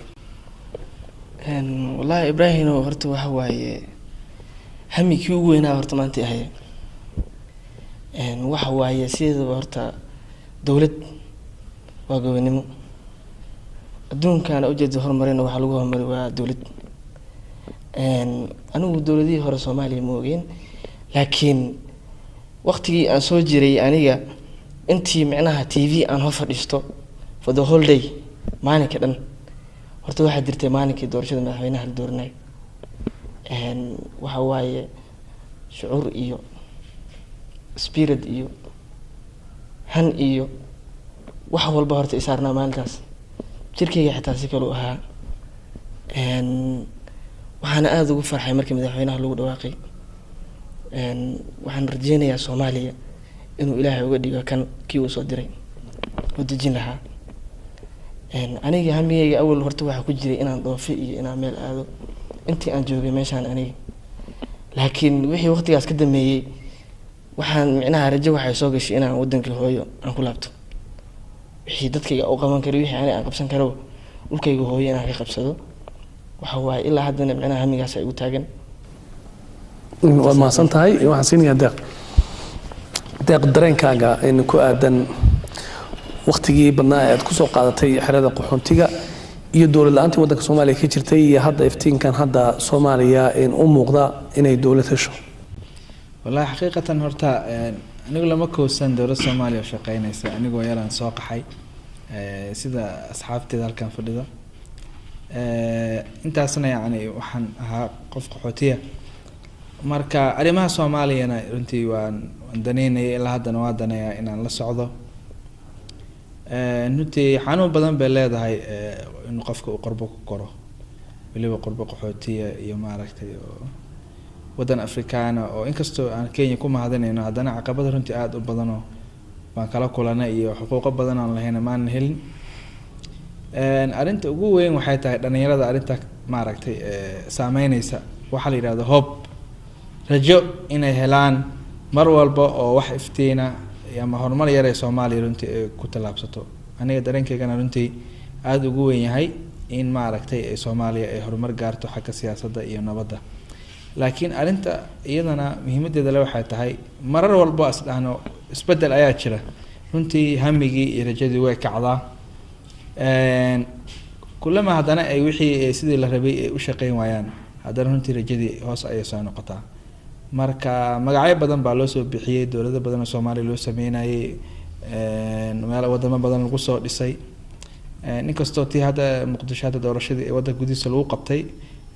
C: Wallaahi Ibraahino, horta waxa waaye hamikii ugu weynaa horta maanta ahay. Waxa waaye sideedaba horta dowlad waa gobonimo. Adduunkaana ujeeda horumarina waxaa lagu horumari waa dowlad. Anigu dowladihii hore Soomaaliya ma ogeen, laakiin waqtigii aan soo jiray aniga intii micnaha TV aan hor fadhiisto for the whole day, maalinka dhan, horta waxaa jirtay maalinkii doorashada madaxweynaha la dooranayo. Waxa waaye shucuur iyo spirit iyo han iyo wax walba horta isaarnaa maalintaas. Jirkayga xitaa si kale u ahaa. Waxaana aada ugu farxay markii madaxweynaha lagu dhawaaqay. Waxaan rajeynayaa Soomaaliya inuu Ilaahay uga dhigo kan kii uu soo diray oo dejin lahaa. Aniga hamigayga awal horta waxaa ku jiray inaan dhoofi iyo inaan meel aado intii aan joogay meeshaan aniga, laakiin wixii waqtigaas ka dambeeyey waxaan micnaha rajo waxay soo gashay inaan wadankii hooyo aan ku laabto, wixii dadkayga u qaban karo, wixii aniga aan qabsan karo dhulkayga hooyo inaan ka qabsado. Waxa waaye ilaa haddana micnaha hamigaas ay igu taagan.
A: Waad mahadsan tahay. Waxaan siinayaa Deeq. Deeq, dareenkaaga in ku aadan waqtigii badnaa ee aad kusoo qaadatay xerada qaxoontiga iyo dowlad la-aantii waddanka Soomaaliya ka jirtay, iyo hadda iftiinkan hadda Soomaaliya in u muuqda inay dowlad hesho?
D: Wallahi xaqiiqatan horta anigu lama koosan dowlad Soomaaliya oo shaqeynaysa. Anigoo yaraan soo qaxay, sida asxaabteeda halkan fadhida. Intaasna yacni waxaan ahaa qof qaxootiya. Marka arrimaha Soomaaliyana runtii waan daneynayay, ilaa haddana waa daneeyaa inaan la socdo. Runtii xanuun badan bay leedahay in qofka uu qurbo ku koro, weliba qurbo qaxootiya iyo maaragtay oo waddan Afrikaana, oo inkastoo aan Kenya ku mahadinayno, haddana caqabada runtii aada u badanoo baan kala kulanay iyo xuquuqo badan aan lahayna maanan helin. Arrinta ugu weyn waxay tahay dhalinyarada arrinta maaragtay saameyneysa waxaa la yidhahdo hope, rajo inay helaan mar walba oo wax iftiina ama horumar yar ee Soomaaliya runtii ay ku tallaabsato. Aniga dareenkaygana runtii aada ugu weyn yahay. In maaragtay ay Soomaaliya ay horumar gaarto xagga siyaasadda iyo nabadda. Laakiin arrinta iyadana muhiimadeeda le waxay tahay, marar walbo is dhahno isbedel ayaa jira, runtii hamigii iyo rajadii way kacdaa. Kulama haddana ay wixii sidii la rabay ay u shaqeyn waayaan, haddana runtii rajadii hoos ayay soo noqotaa. Marka magacyo badan baa loo soo bixiyey dowlado badan oo Soomaaliya loo sameynayay, meel wadamo badan lagu soo dhisay. Inkastoo tii hadda Muqdisho, hadda doorashadii ee waddanka gudihiisa lagu qabtay,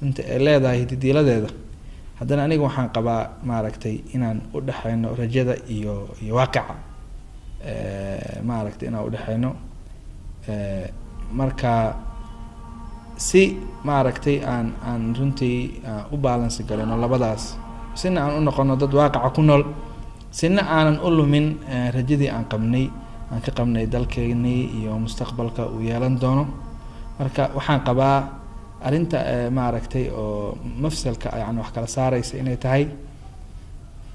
D: inta ay leedahay hididiiladeeda, haddana aniga waxaan qabaa maaragtay inaan u dhexeyno rajada iyo waaqica, maaragtay inaan udhexeyno. Marka si maaragtay aan runtii u balance gareyno labadaas, sina aan u noqono dad waaqaca ku nool, sina aanan u lumin rajadii aan qabnay, aan ka qabnay dalkeenii iyo mustaqbalka uu yeelan doono. Marka waxaan qabaa arrinta maaragtay oo mafsalka, yani wax kala saareysa, inay tahay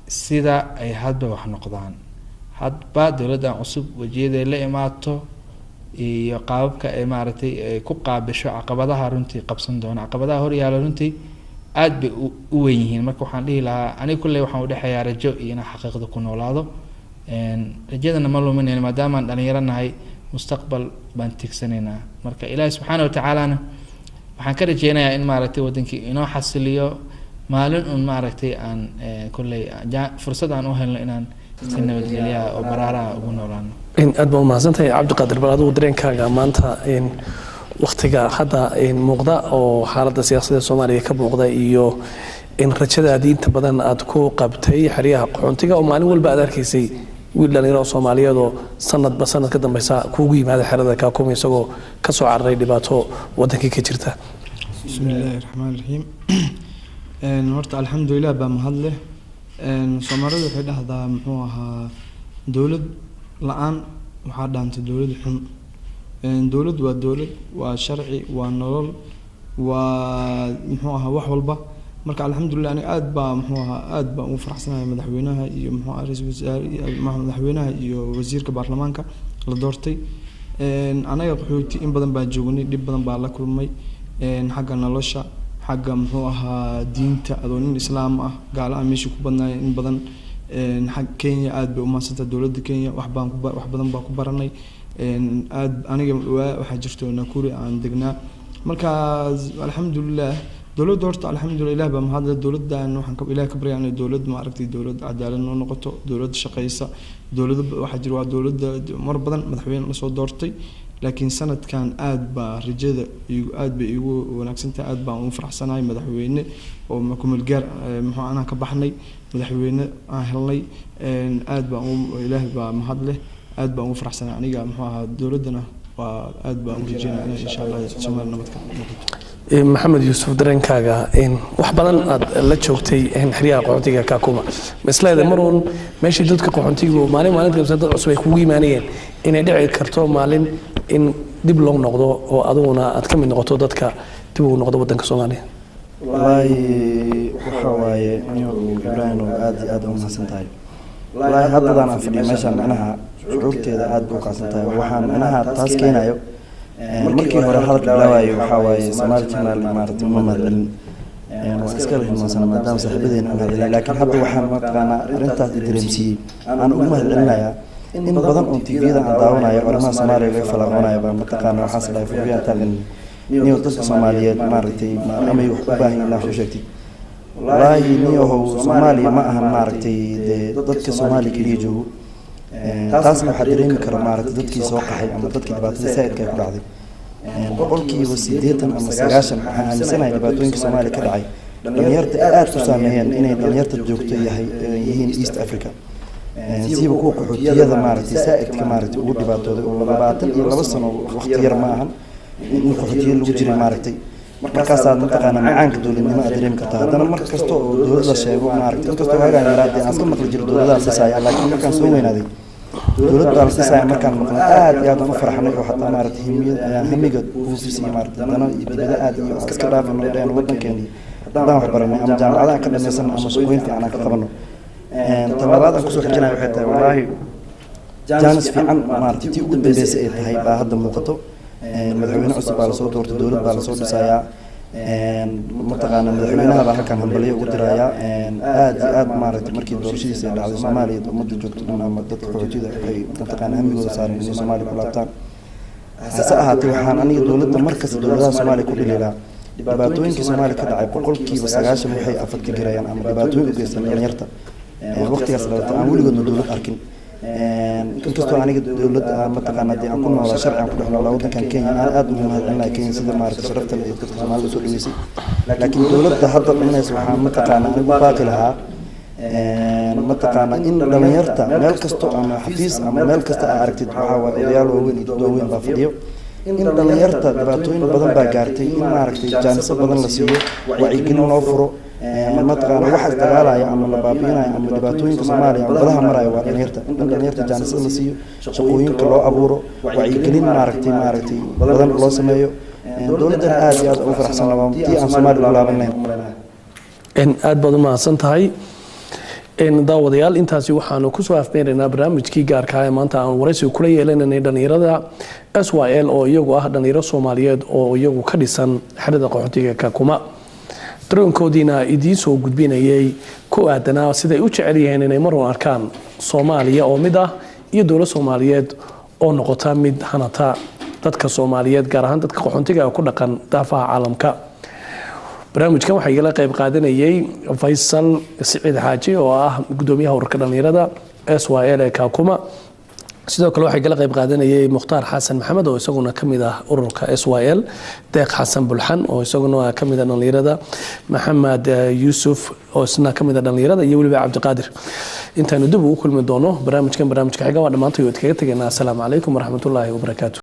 D: sida ay hadba wax noqdaan, hadba dowladdan cusub wajiyaday la imaato iyo qaababka ay maaragtay ay ku qaabisho caqabadaha runtii qabsan doona. Caqabadaha horyaala runtii aad bay u weyn yihiin. Marka waxaan dhihi lahaa, aniga kulley waxaan udhexeeyaa rajo iyo inaan xaqiiqda ku noolaado. Rajadana ma luminayno, maadaamaan dhalinyaro nahay, mustaqbal baan tigsanaynaa. Marka Ilaahi subxaana watacaalana waxaan ka rajeynayaa in maaragtay wadankii inoo xasiliyo, maalin un maaragtay aan kolley fursad aan u helno inaan si nabadgelyaha oo baraaraha ugu noolaano.
A: Aad baa umahadsantahay, Cabdiqaadir. Bal adigu dareenkaaga maanta, waktiga hadda muuqda oo xaaladda siyaasadda Soomaaliya ka muuqda, iyo in rajadaadii inta badan aad ku qabtay xeryaha qaxoontiga, oo maalin walba aad arkaysay wiil dhalinyaro oo Soomaaliyeed oo sanadba sanad ka dambeysa kuugu yimaada xerada Kaakuma isagoo ka soo cararay dhibaato wadankii ka jirta?
E: Bismi illaahi raxmaan raxiim. Horta alxamdulilah baa mahad leh. Soomaalidu waxay dhahdaa, muxuu ahaa, dowlad la-aan waxaa dhaantay dowlad xun. Dowlad waa dowlad, waa sharci, waa nolol, waa muxuu ahaa wax walba. Marka alxamdulilah, aniga aad baa muxuu ahaa aad baan ugu faraxsanahay madaxweynaha iyo muxuu ahaa ra-iisul wasaare, madaxweynaha iyo wasiirka baarlamaanka la doortay. Anaga qaxooti in badan baa joognay, dhib badan baa la kulmay, xagga nolosha, xagga muxuu ahaa diinta, adoo nin islaam ah, gaala ah meeshii ku badnaayeen in badan. Xag Kenya aad bay umahadsantahay, dowladda Kenya wax baan ku wax badan baa ku baranay aad. Aniga waa waxaa jirto Nakuru aan degnaa. Marka alxamdulilah dowladda, horta alxamdulilah, Ilah baa mahadle. Dowladdan waxaan Ilaah ka baryaa inay dowlad maaragtay dowlad cadaalad noo noqoto, dowlad shaqeysa. Dowlado waxaa jira, waa dowladda mar badan madaxweyne lasoo doortay, laakiin sanadkan aad baa rajada aad bay igu wanaagsan tahay, aad baan ugu faraxsanahay madaxweyne oo kumeel gaar muxuu anaa ka baxnay, madaxweyne aan helnay. Aad baan ugu, Ilaahay baa mahad leh, aad baan ugu faraxsanahay aniga muxuu ahaa dowladdana waa aad baan ugu rajeynaya inay insha Allah Soomaaliya nabad ka noqoto.
A: Maxamed Yuusuf, dareenkaaga, wax badan aad la joogtay xeryaha qaxootiga Kakuma, ma isleedahay maruun meeshii dadka qaxootigu maalin maalinta dad cusub ay kugu imaanayeen inay dhici karto maalin in dib loo noqdo oo adiguna aad ka mid noqoto dadka dib ugu noqdo wadanka Soomaaliya?
F: Wallaahi waxa waaye, Ibraahim, oo aad iyo aad u mahadsan tahay. Wallaahi haddadaan aan fadhiyo meeshaan, micnaha shucuurteeda aad bay u kacsan tahay. Waxaan micnaha taas keenayo, markii hore hadalka bilaawayo, waxaa waaye Somali Channel maaragtay uma mahadcelin, waan iska hilmaansanaa maadaama saaxiibadeena aan mahadcelin. Laakiin hadda waxaan mataqaanaa arrintaas i dareemsiiyey aan ugu mahadcelinayaa in badan oon TV-da aan daawanayo, arrimaha Soomaaliya laga falaqoonayo baa mataqaana waxaas dhahay furiyaan taagan niyo dadka Soomaaliyeed maaragtay amay wax u baahan yihiin wax u sheegtid. Wallaahi niyahow, Soomaaliya ma ahan maaragtay dee dadka Soomaaliya keliya joogo. Taasna waxaa dareemi kara maaragtay dadkii soo qaxay ama dadkii dhibaatada saa'idka ay ku dhacday. 80% ama 90% waxaan aaminsanahay dhibaatooyinka Soomaaliya ka dhacay dhalinyarta aad u saameeyeen inay dhalinyarta joogto yahay yihiin East Africa, siiba kuwa qaxootiyada maaragtay saa'idka maaragtay ugu dhibaatooday, oo 22 sano waqti yar ma ahan in qaxootiya lagu jiray maaragtay. Markaasaad mataqaanaa macaanka dowladnimo aad dareemi kartaa. Haddana mar kasta oo dowlad la sheego maaragtay, inkastoo waagaan yaraa dee aan iska maqli jiro dowladaha la dhisaya, laakiin markaan soo weynaaday dowlad baa la dhisaya markaan maqlay, aad iyo aad aan u farxnay, oo xataa maaragtay hamiga buufis iyo maaragtay dano iyo dibada aad iyo iska dhaafano dheen wadankeeni haddaan wax baranay ama jaamacadaha aan ka dhamaysano ama shaqooyin fiican aan ka qabano. Tan labaad aan kusoo xijinayo waxay tahay, wallaahi jaanis fiican maaragtay tii ugu dambeysay ay tahay baa hadda muuqato. Madaxweyne cusub baa lasoo doortay, dowlad baa lasoo dhisayaa. Mataqaana, madaxweynaha baa halkan hambalyo ugu dirayaa aad iyo aad. Maaragtay, markii doorashadiisa ay dhacday, Soomaaliya ummadda joogto dhan ama dadka qaxootida waxay, mataqaana, hamigooda saareen inay Soomaaliya ku laabtaan. Hase ahaatee, waxaan aniga dowladda markasta dowladaha Soomaaliya ku dhaliilaa, dhibaatooyinkii Soomaaliya ka dhacay 90% waxay affect gareeyaan ama dhibaatooyin u geystaan dhalinyarta waqtigaas dhalatay aan weligoodna dowlad arkin. Inkastoo aniga dowladda aan, mataqaana, dee aan ku noolaa, sharci aan ku dhex noolaa waddankan Kenya, aan aad ugu mahadcelinahay Kenya sida, maaragtay, sharafta leh ee dadka Soomaalida usoo dhaweysay, laakiin dowladda hadda dhimanaysa waxaan, mataqaana, anigu baaqi lahaa, mataqaana, in dhalinyarta meel kasto ama xafiis ama meel kasta aa aragtid, waxaa waaye odayaal waaweyn iyo dad waaweyn baa fadhiyo, in dhalinyarta dhibaatooyin badan baa gaartay, in, maaragtay, jaanisyo badan la siiyo, wacyigelin loo furo. Mataqaana, waxa isdagaalaya ama la baabi'inaya ama dhibaatooyinka Soomaaliya ama badaha maraya waa dhalinyarta. In dhalinyarta jaanisyo la siiyo, shaqooyinka loo abuuro, wacyigelin, maaragtay badan loo sameeyo. Dowladdana aad iyo aad ugu faraxsan waa tii aan Soomaaliya ugu laaban lahayn.
A: Aad baad u mahadsan tahay. Daawadayaal, intaasi waxaanu kusoo afmeynaynaa barnaamijkii gaarka ah ee maanta aan waraysiga kula yeelananay dhalinyarada SYL, oo iyagu ah dhalinyaro Soomaaliyeed oo iyagu ka dhisan xerada qaxootiga Kakuma, daroonkoodiina idiin soo gudbinayay ku aadanaa siday u jecel yihiin inay marun arkaan Soomaaliya oo mid ah iyo dowlad Soomaaliyeed oo noqota mid hanata dadka Soomaaliyeed, gaar ahaan dadka qaxootiga ku dhaqan daafaha caalamka. Barnaamijkan waxaa igala qayb qaadanayay Faysal Siciid Xaaji oo ah gudoomiyaha ururka dhalinyarada SYL ee Kakuma. Sidoo kale waxaa igala qayb qaadanayay Mukhtaar Xasan Maxamed oo isaguna kamid ah ururka SYL, Deeq Xasan Bulxan oo isaguna kamid ah dhalinyarada, Maxamed Yuusuf oo isna kamid ah dhalinyarada, iyo weliba Cabdiqaadir. Intaanu dib ugu kulmi doono barnaamijkan barnaamijka xiga, waa dhammaantay oo idkaga tegaynaa. Asalaamu calaykum waraxmatullaahi wabarakaatu.